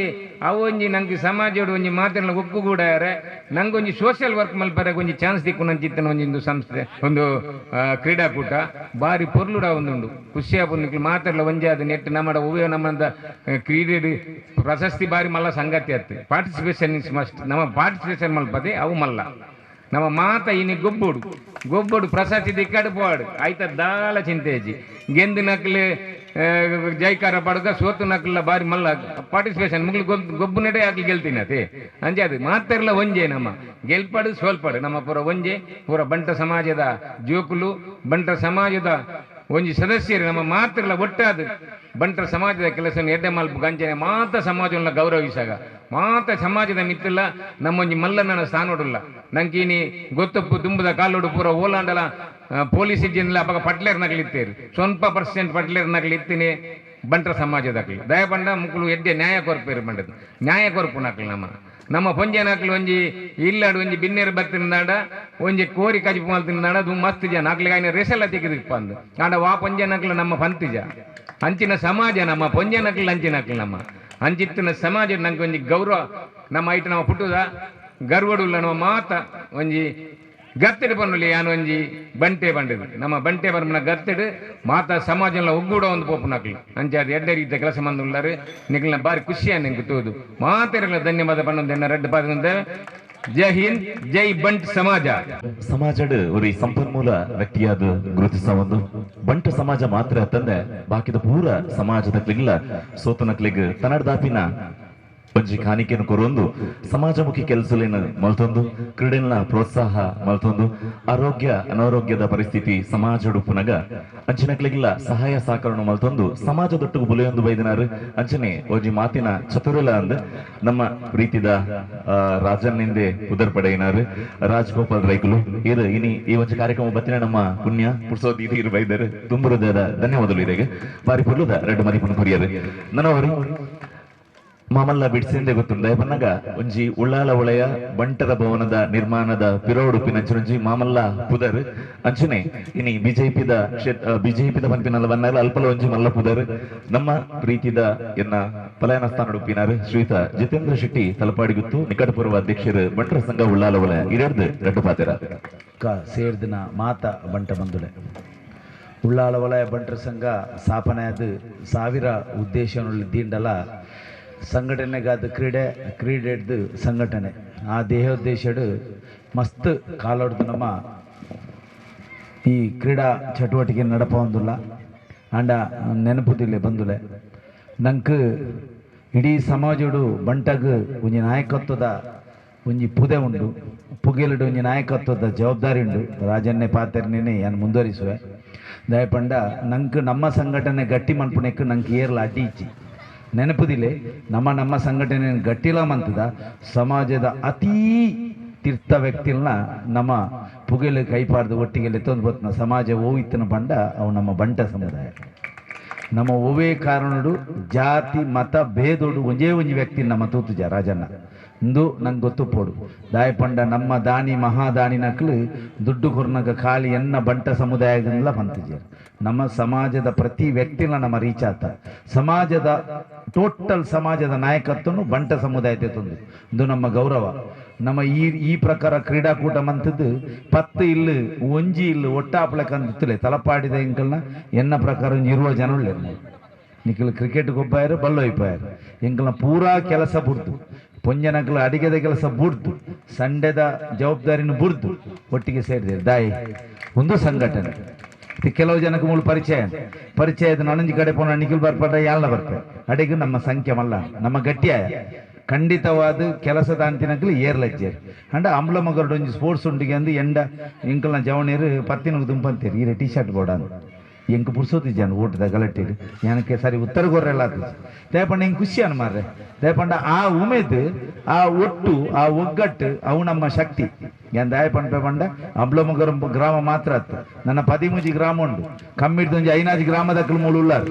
ಅವು ಒಂಜಿ ನಂಗೆ ಸಮಾಜೋಡು ಒಂಜಿ ಮಾತೆಲ್ಲ ಒಕ್ಕುಗೂಡಾರೆ ನಂಗೊಂಜಿ ಸೋಷಿಯಲ್ ವರ್ಕ್ ಮಲ್ಪರೆ ಒಂಜಿ ಚಾನ್ಸ್ ದಿಕ್ಕುನಂಚಿತ್ತನ ಒಂಜಿ ಸಂಸ್ಥೆ ಒಂದು ಕ್ರೀಡಾಕೂಟ ಬಾರಿ ಪೊರ್ಲುಡ ಒಂದುಂಡು ಖುಷಿಯಾಪು ಮಾತೆಲ್ಲ ಒಂಜಿ ಅದು ನೆಟ್ ನಮ್ಮಡ ಒವ್ವೇ ನಮ್ಮಂತ ಕ್ರೀಡೆ ಪ್ರಶಸ್ತಿ ಬಾರಿ ಮಲ್ಲ ಸಂಗತಿ ಆಯ್ತು. Participation is must. ನಮ್ಮ ಪಾರ್ಟಿಸಿಪೇಷನ್ ಮಲ್ಪದೆ ಅವು ಮಲ್ಲ ನಮ್ಮ ಮಾತ ಇನಿ ಗೊಬ್ಬೋಡು ಗೊಬ್ಬೋಡು ಪ್ರಶಸ್ತಿ ದಿಕ್ಕಾಡು ಪೋವಾಡು ಆಯ್ತ ದಾಲ ಚಿಂತೆಜಿ ಗೆಂದು ನಕ್ಲು ಜೈಕಾರ ಪಡುಗ ಸೋತು ನಕ್ಲ ಬಾರಿ ಮಲ್ಲ ಪಾರ್ಟಿಸಿಪೇಷನ್ ಮುಗ್ಲು ಗೊಬ್ಬು ನಡೆ ಹಾಕಿ ಗೆಲ್ತೀನಿ ಅದೇ ಅಂಜೆ ಅದು ಮಾತೆರ್ಲ ಒಂಜೆ ನಮ್ಮ ಗೆಲ್ಪಾಡು ಸೋಲ್ಪಾಡು ನಮ್ಮ ಪೂರ ಒಂಜೆ ಪೂರ ಬಂಟ ಸಮಾಜದ ಜೋಕುಲು ಬಂಟ ಸಮಾಜದ ಒಂಜಿ ಸದಸ್ಯರು ನಮ್ಮ ಮಾತಿರ್ಲ ಒಟ್ಟಾದ ಬಂಟರ ಸಮಾಜದ ಕೆಲಸ ಎಡ್ಡೆ ಮಲ್ಪ ಗಂಜನೆ ಮಾತ ಸಮಾಜವನ್ನ ಗೌರವಿಸಾಗ ಮಾತ ಸಮಾಜದ ಮಿತ್ತಿಲ್ಲ ನಮ್ಮೊಂಜಿ ಮಲ್ಲನ್ನ ಸ್ಥಾನೋಡುಲ್ಲ ನಂಕೀನಿ ಗೊತ್ತಪ್ಪು ದುಂಬದ ಕಾಲೋಡು ಪೂರ ಓಲಾಂಡಲ ಪೊಲೀಸ್ ಇಜ್ಜಿನ್ಲ ಅವಾಗ ಪಟ್ಲೇರ್ ನಗಲಿತ್ತೇರು ಸ್ವಲ್ಪ ಪರ್ಸೆಂಟ್ ಪಟ್ಲೇರ್ ನಗಲಿತ್ತೀನಿ ಬಂಟರ ಸಮಾಜದಾಕಲಿ ದಯಪಂಡ ಮುಕ್ಕಳು ಎಡ್ಡೆ ನ್ಯಾಯ ಕೊರಪೇರು ಬಂಡದು ನ್ಯಾಯ ಕೊರಪು ನಕಲು ನಮ್ಮ ನಮ್ಮ ಪೊಂಜೆ ನಕಲು ಒಂಜಿ ಇಲ್ಲಾಡು ಒಂಜಿ ಬಿನ್ನೇರು ಬತ್ತಿನಾಡ ಒಂಜಿ ಕೋರಿ ಕಜಿಪು ಮಲ್ತಿನಾಡ ಅದು ಮಸ್ತ್ ಜನ ಅಕ್ಲಿಗೆ ಆಯ್ನ ರೆಸೆಲ್ಲ ತೆಗೆದಿಪ್ಪ ಅಂದು ಆಂಡ ವಾ ಪೊಂಜೆ ನಕಲು ನಮ್ಮ ಪಂತಿಜ ಅಂಚಿನ ಸಮಾಜ ನಮ್ಮ ಪೊಂಜೆ ನಕಲು ಅಂಚಿನ ನಕಲು ನಮ್ಮ ಅಂಚಿತ್ತಿನ ಸಮಾಜ ನಂಗೆ ಒಂಜಿ ಗೌರವ ನಮ್ಮ ಐಟ್ ನಮ್ಮ ಪುಟ್ಟುದ ಗರ್ವಡುಲ್ಲ ನಮ್ಮ ಮಾತ ಒಂಜಿ ಗತ್ತಿಡು ಪನ್ನುಲಿ ಯಾನು ಒಂಜಿ ಬಂಟೆ ಬಂಡಿದು ನಮ್ಮ ಬಂಟೆ ಬರ್ಮನ ಗತ್ತಿಡು ಮಾತ ಸಮಾಜ ಒಗ್ಗೂಡ ಒಂದು ಪೋಪು ನಕ್ಲು ಅಂಚೆ ಅದು ಎಡ್ಡೆ ರೀತಿಯ ಕೆಲಸ ಮಂದುಲ್ಲಾರು ನಿಕ್ಲಿನ ಬಾರಿ ಖುಷಿಯ ನಿಂಗೆ ತೋದು ಮಾತೆರಗಳ ಧನ್ಯವಾದ ಪನ್ನೊಂದು ರೆಡ್ ಪಾದ. ಜೈ ಹಿಂದ್, ಜೈ ಬಂಟ್ ಸಮಾಜ. ಸಮಾಜಡ್ ಒಂದು ಸಂಪನ್ಮೂಲ ವ್ಯಕ್ತಿಯಾದ ಗುರುತಿಸ ಒಂದು ಬಂಟ ಸಮಾಜ ಮಾತ್ರ ತಂದೆ ಬಾಕಿದ ಪೂರ ಸಮಾಜದ ಕ್ಲಿಗ್ಲ ಸೋತನಕ್ಲಿಗ್ ತನ್ನಡ್ದಾಪಿನ ಒಂಜಿ ಕಾಣಿಕೆಯನ್ನು ಕೊರೊಂದು ಸಮಾಜಮುಖಿ ಕೆಲಸಲೇನು ಮಲ್ತೊಂದು ಕ್ರೀಡೆನ ಪ್ರೋತ್ಸಾಹ ಮಲ್ತೊಂದು ಆರೋಗ್ಯ ಅನಾರೋಗ್ಯದ ಪರಿಸ್ಥಿತಿ ಸಮಾಜ ಉಪ್ಪುನಗ ಅಂಚಿನಕ್ಲಿಗಿಲ್ಲ ಸಹಾಯ ಸಹಕರಣ ಮಲ್ತೊಂದು ಸಮಾಜದೊಟ್ಟಿಗೆ ಬುಲೆಯೊಂದು ಬೈದಿನಾರು ಅಂಚನೆ ಒಂಜಿ ಮಾತಿನ ಚತುರಲ ಅಂದ್ ನಮ್ಮ ಪ್ರೀತಿದ ರಾಜನ್ನಿಂದೆ ಉದರ್ ಪಡೆಯಿನಾರು ರಾಜ್ಗೋಪಾಲ್ ರೈಕುಲು ಇರು ಇನಿ ಈ ಒಂಜಿ ಕಾರ್ಯಕ್ರಮ ಬತ್ತಿನ ನಮ್ಮ ಪುಣ್ಯ ಪುರ್ಸೋದ್ ಇದು ಇರು ಬೈದರು ತುಂಬುರದ ಧನ್ಯವಾದಗಳು ಇರೆಗೆ ಬಾರಿ ಪುರ್ಲುದ ರೆಡ್ ಮರಿಪುನ ಕೊರಿಯರು ನನವರು ಮಾಮಲ್ಲ ಬಿಡ್ಸಿಂದೆ ಗೊತ್ತುಂದ ಪನ್ನಗ ಒಂಜಿ ಉಳ್ಳಾಲ ಒಳೆಯ ಬಂಟರ ಭವನದ ನಿರ್ಮಾಣದ ಪಿರೋಡುಪಿನ ಅಂಚನೊಂಜಿ ಮಾಮಲ್ಲ ಪುದರ್ ಅಂಚನೆ ಇನಿ ಬಿಜೆಪಿದ ಕ್ಷೇತ್ರ ಬಿಜೆಪಿದ ಪನ್ಪಿನಲ್ಲ ಬನ್ನಾಗ ಅಲ್ಪಲ ಒಂಜಿ ಮಲ್ಲ ಪುದರ್ ನಮ್ಮ ಪ್ರೀತಿದ ಎನ್ನ ಪಲಾಯನ ಸ್ಥಾನ ಉಪ್ಪಿನಾರು ಶ್ರೀಯುತ ಜಿತೇಂದ್ರ ಶೆಟ್ಟಿ ತಲಪಾಡಿಗುತ್ತು ನಿಕಟಪೂರ್ವ ಅಧ್ಯಕ್ಷರು ಬಂಟರ ಸಂಘ ಉಳ್ಳಾಲ ಒಲಯ ಇರಡ್ದು ರಡ್ಡು ಪಾತೆರ ಸೇರ್ದಿನ ಮಾತ ಬಂಟ ಬಂದುಲೆ ಉಳ್ಳಾಲ ವಲಯ ಬಂಟರ ಸಂಘ ಸ್ಥಾಪನೆ ಅದು ಸಾವಿರ ಉದ್ದೇಶನಲ್ಲಿ ದಿಂಡಲ ಸಂಘಟನೆಗಾದ ಕ್ರೀಡೆ ಕ್ರೀಡೆಡ್ದು ಸಂಘಟನೆ ಆ ದೇಹೋದ್ದೇಶಡು ಮಸ್ತ್ ಕಾಲೊಡ್ದು ನಮ್ಮ ಈ ಕ್ರೀಡಾ ಚಟುವಟಿಕೆ ನಡಪ ಒಂದುಲ್ಲ ಆಂಡ ನೆನಪುದಿಲ್ಲ ಬಂದುಲೆ ನಂಗೆ ಇಡೀ ಸಮಾಜಡು ಬಂಟಗ್ ಒಂಜಿ ನಾಯಕತ್ವದ ಒಂಜಿ ಪುದೆ ಉಂಡು ಪುಗೆಲುಡು ಒಂಜಿ ನಾಯಕತ್ವದ ಜವಾಬ್ದಾರಿ ಉಂಡು ರಾಜನ್ನೇ ಪಾತ್ರನೇ ಯಾನು ಮುಂದುವರಿಸುವೆ ದಯಪಂಡ ನಂಗೆ ನಮ್ಮ ಸಂಘಟನೆ ಗಟ್ಟಿ ಮನ್ಪುನೆಕ್ ನಂಗೆ ಏರ್ಲ ಅಡ್ಡಿ ಇಚ್ಚಿ ನೆನಪುದಿಲೆ ನಮ್ಮ ನಮ್ಮ ಸಂಘಟನೆ ಗಟ್ಟಿಲ ಮಂತದ ಸಮಾಜದ ಅತೀ ತೀರ್ಥ ವ್ಯಕ್ತಿಲ್ನ ನಮ್ಮ ಪುಗೆಲು ಕೈಪಾರ್ದು ಒಟ್ಟಿಗೆ ಲೆತ್ತೊಂದು ಬತ್ನ ಸಮಾಜ ಓವಿತ್ತನ ಬಂಡ ಅವು ನಮ್ಮ ಬಂಟ ಸಮುದಾಯ ನಮ್ಮ ಒವೇ ಕಾರಣಡು ಜಾತಿ ಮತ ಭೇದೋಡು ಒಂಜೇ ಒಂಜಿ ವ್ಯಕ್ತಿ ನಮ್ಮ ತೂತುಜ ರಾಜಣ್ಣ ಇಂದು ನಂಗೆ ಗೊತ್ತುಪೋಡು ದಾಯಪಂಡ ನಮ್ಮ ದಾನಿ ಮಹಾದಾನಿ ನಕ್ಲು ದುಡ್ಡು ಕೊರ್ನಗ ಖಾಲಿ ಎನ್ನ ಬಂಟ ಸಮುದಾಯದಿಂದ ಪಂತಿಜರು ನಮ್ಮ ಸಮಾಜದ ಪ್ರತಿ ವ್ಯಕ್ತಿನ ನಮ್ಮ ರೀಚ್ ಆತ ಸಮಾಜದ ಟೋಟಲ್ ಸಮಾಜದ ನಾಯಕತ್ವನು ಬಂಟ ಸಮುದಾಯದ ತಂದು ಇದು ನಮ್ಮ ಗೌರವ ನಮ್ಮ ಈ ಈ ಪ್ರಕಾರ ಕ್ರೀಡಾಕೂಟ ಮಂತದ್ದು ಪತ್ತು ಇಲ್ಲು ಒಂಜಿ ಇಲ್ಲು ಒಟ್ಟಾಪಲಕ್ಕಂತಿತ್ತಲೆ ತಲಪಾಡಿದ ಎಂಕಲ್ನ ಎನ್ನ ಪ್ರಕಾರ ಇರುವ ಜನ ನಿಖಲ್ ಕ್ರಿಕೆಟ್ ಗೊಬ್ಬಾಯರು ಬಲ್ಲೊಯ್ಪಾಯರು ಎಂಕಲ್ನ ಪೂರಾ ಕೆಲಸ ಬುಡ್ದು ಪೊಂಜನಕಲು ಅಡಿಗೆದ ಕೆಲಸ ಬುಡ್ದು ಸಂಡೆದ ಜವಾಬ್ದಾರಿನ ಬುಡ್ದು ಒಟ್ಟಿಗೆ ಸೇರಿದೆ ದಾಯಿ ಒಂದು ಸಂಘಟನೆ ಕೆಲವು ಜನಕ್ಕೆ ಮೂಲ ಪರಿಚಯ ಪರಿಚಯದ ನನಂಜಿ ಕಡೆ ಪೋಣ ನಿಖಿಲ್ ಬರ್ಪಾಟ ಯಾಲ್ನ ಬರ್ಪೆ ಅಡಿಗೆ ನಮ್ಮ ಸಂಖ್ಯೆ ಮಲ್ಲ ನಮ್ಮ ಗಟ್ಟಿಯಾಯ ಖಂಡಿತವಾದ ಕೆಲಸದ ಅಂತಿನಕ್ಲು ಏರ್ಲಜ್ಜೇರು ಅಂಡ ಅಂಬ್ಲ ಮಗರುಡು ಒಂಜಿ ಸ್ಪೋರ್ಟ್ಸ್ ಉಂಡಿಗೆ ಅಂದು ಎಂಡ ಇಂಕಲ್ನ ಜವಣೀರು ಪತ್ತಿನ ದುಂಪಂತೀರಿ ಈರೆ ಟಿ ಶರ್ಟ್ ಬೋಡ ಎಂಕ್ ಪುರ್ಸೋತಿಜ್ಜಾನು ಊಟದ ಗಲಟೆಡ್ ಏನಕ್ಕೆ ಸರಿ ಉತ್ತರ ಕೊರ್ರೆಲ್ಲ ಆತುಜಿ ದಯಪಂಡ ಹಿಂಗೆ ಖುಷಿ ಅನ್ ಮಾರ್ರೆ ದಯಪಂಡ ಆ ಉಮೇದ್ ಆ ಒಟ್ಟು ಆ ಒಗ್ಗಟ್ಟು ಅವು ನಮ್ಮ ಶಕ್ತಿ. ದಾಯ ಪನ್ಪೆ ಪಂಡ ಅಂಬ್ಲಮೊಗರು ಗ್ರಾಮ ಮಾತ್ರ ಅತ್ತು ನನ್ನ 13 ಗ್ರಾಮ ಉಂಡು ಕಮ್ಮಿಡ್ದೊಂಜಿ 5 ಗ್ರಾಮದಕ್ಕಲು ಮೂಳು ಉಳ್ಳಾರು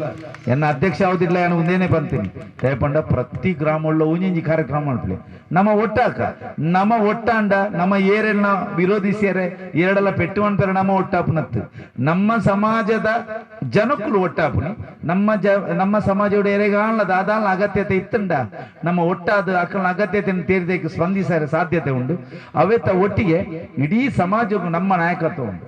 ಎನ್ನ ಅಧ್ಯಕ್ಷ ಅವದಿಲ್ಲ ನಾನು ಒಂದೇನೆ ಬಂತೀನಿ ದಯಪಂಡ ಪ್ರತಿ ಗ್ರಾಮ ಉಳ್ಳ ಒಂಜೊಂಜಿ ಕಾರ್ಯಕ್ರಮ ಮಲ್ಪಲೆ ನಮ್ಮ ಒಟ್ಟಾಕ ನಮ್ಮ ಒಟ್ಟಾಂಡ ನಮ್ಮ ಏರೆಲ್ಲ ವಿರೋಧಿಸಿಯರೆ ಎರಡೆಲ್ಲ ಪೆಟ್ಟು ಅನ್ಪೇರೆ ನಮ್ಮ ಒಟ್ಟಾಪುನತ್ತು ನಮ್ಮ ಸಮಾಜದ ಜನಕ್ಕಳು ಒಟ್ಟಾಪುನಿ ನಮ್ಮ ನಮ್ಮ ಸಮಾಜೋಡ ಎರೆಗಾಣದ ದಾದಾಲ ಅಗತ್ಯತೆ ಇತ್ತಂಡ ನಮ್ಮ ಒಟ್ಟಾದ ಅಕ್ಕನ ಅಗತ್ಯತೆಯನ್ನು ತೀರಿದಕ್ಕೆ ಸ್ಪಂದಿಸಾರೆ ಸಾಧ್ಯತೆ ಉಂಟು. ಅವೆತ್ತ ಒಟ್ಟಿಗೆ ಇಡೀ ಸಮಾಜಕ್ಕೂ ನಮ್ಮ ನಾಯಕತ್ವ ಉಂಟು.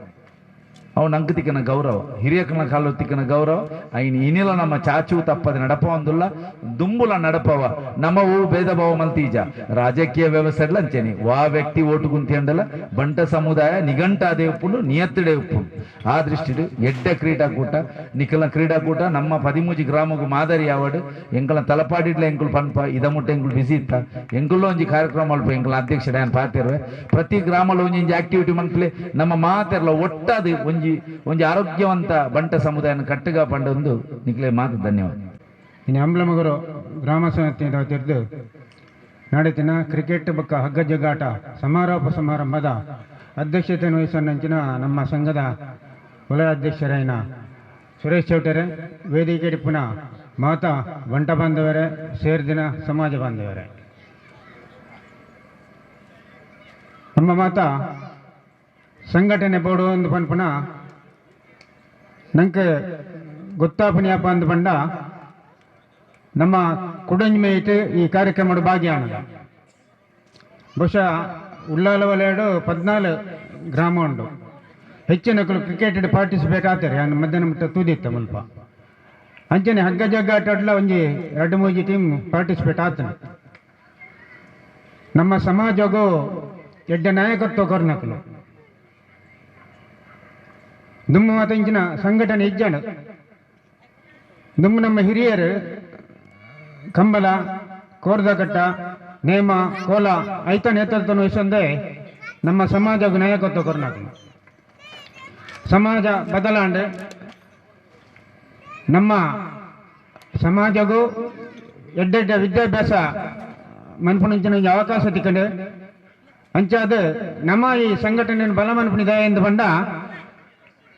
ಅವನ ಅಂಕತಿಕ್ಕನ ಗೌರವ ಹಿರಿಯಕನ ಕಾಲೊತ್ತಿಕ್ಕನ ಗೌರವ ಐನ್ ಇನಿಲ ನಮ್ಮ ಚಾಚು ತಪ್ಪದ ನಡಪ ಒಂದುಲ್ಲ ದುಂಬುಲ ನಡಪವ ನಮವು ಭೇದ ಭಾವ ಮಲ್ತೀಜ ರಾಜಕೀಯ ವ್ಯವಸ್ಥೆ ಅಂಚೇನಿ ವಾ ವ್ಯಕ್ತಿ ಓಟು ಕುಂತಿ ಅಂಡಲ ಬಂಟ ಸಮುದಾಯ ನಿಘಂಟಾದೆ ಉಪ್ಪುಂಡು ನಿಯತ್ತಿಡೆ ಉಪ್ಪುಂಡು. ಆ ದೃಷ್ಟಿಡು ಎಡ್ಡ ಕ್ರೀಡಾಕೂಟ ನಿಖಲ ಕ್ರೀಡಾಕೂಟ ನಮ್ಮ 13 ಗ್ರಾಮಗೂ ಮಾದರಿ ಯಾವಡು ಎಂಕಲ ತಲಪಾಡಿಡ್ಲ ಎಂಕುಲು ಪನ್ಪ ಇದಮುಟ್ಟ ಎಂಕುಲು ಬಿಸಿ ಇತ್ತ ಎಂಕುల్లో ಒಂಜಿ ಕಾರ್ಯಕ್ರಮ ಅಲ್ಪ ಎಂಕಲ ಅಧ್ಯಕ್ಷ ಡ್ಯಾನ್ ಪಾತಿರುವೆ ಪ್ರತಿ ಗ್ರಾಮಲ್ಲಿ ಒಂಜಿ ಆಕ್ಟಿವಿಟಿ ಮನ್ಪಲೆ ನಮ್ಮ ಮಾತೆರ್ಲ ಒಟ್ಟಾದ ಒಂಜಿ ಒಂಜಿ ಆರೋಗ್ಯವಂತ ಬಂಟ ಸಮುದಾಯನ ಕಟ್ಟುಗ ಪಂಡೊಂದು ನಿಕ್ಲೆ ಮಾತು. ಧನ್ಯವಾದ. ಇನ್ನು ಅಂಬ್ಲಮಗರು ಗ್ರಾಮ ಸಮಿತಿ ತಿಳಿದು ನಡೆತಿನ ಕ್ರಿಕೆಟ್ ಬಕ್ಕ ಹಗ್ಗ ಜಗ್ಗಾಟ ಸಮಾರೋಪ ಸಮಾರಂಭದ ಅಧ್ಯಕ್ಷತೆಯನ್ನು ವಹಿಸೋನಂಚಿನ ನಮ್ಮ ಸಂಘದ ವಲಯ ಅಧ್ಯಕ್ಷರಾಯನ ಸುರೇಶ್ ಚೌಟರೆ, ವೇದಿಕೆ ಪುನಃ ಮಾತಾ ಬಂಟ ಬಾಂಧವರೇ, ಸೇರ್ದಿನ ಸಮಾಜ ಬಾಂಧವರೇ, ನಮ್ಮ ಮಾತಾ ಸಂಘಟನೆ ಬೋರ್ಡು ಒಂದು ಪನ್ಪುನ ನಂಗೆ ಗೊತ್ತಾಪನಿಯಪ್ಪ ಅಂದ ಬಂಡ ನಮ್ಮ ಕುಡಂಜ್ಮೇಟ್ ಈ ಕಾರ್ಯಕ್ರಮದ ಭಾಗಿಯಾಣದ ಬಹುಶಃ ಉಳ್ಳಾಲ ವಲಯಡು 14 ಗ್ರಾಮ ಉಂಟು. ಹೆಚ್ಚಿನ ಕ್ರಿಕೆಟ್ ಪಾರ್ಟಿಸಿಪೇಟ್ ಆಗ್ತಾರೆ ಮಧ್ಯಾಹ್ನ ಮುಟ್ಟ ತೂದಿತ್ತ ಮುಲ್ಪ ಅಂಚನೆ ಹಗ್ಗ ಜಗ್ಗ ಆಟಾಡ್ಲ ಒಂಜಿ 2-3 ಟೀಮ್ ಪಾರ್ಟಿಸಿಪೇಟ್ ಆಗ್ತಾನೆ. ನಮ್ಮ ಸಮಾಜಗೂ ಎಡ್ಡ ನಾಯಕತ್ವ ಕೊರ್ನಕಲು ದುಮ್ಮ ಮಾತಂಚಿನ ಸಂಘಟನೆ ಇಜ್ಜಾಣ ದುಮ್ಮ ನಮ್ಮ ಹಿರಿಯರು ಕಂಬಲ ಕೋರ್ದಕಟ್ಟ ನೇಮ ಕೋಲ ಐತ ನೇತೃತ್ವ ವಹಿಸಂದೆ ನಮ್ಮ ಸಮಾಜಗೂ ನಾಯಕತ್ವ ಕೊರ್ನಾಕಲು ಸಮಾಜ ಬದಲಾಂಡೆ ನಮ್ಮ ಸಮಾಜಗೂ ಎಡ್ಡೆಡ್ಡ ವಿದ್ಯಾಭ್ಯಾಸ ಮನ್ಪುನಂಚಿನ ಅವಕಾಶ ತಿಕ್ಕಂಡು ಅಂಚಾದ ನಮ್ಮ ಈ ಸಂಘಟನೆಯನ್ನು ಬಲ ಮನ್ಪುನಿದೆ ಎಂದು ಬಂಡ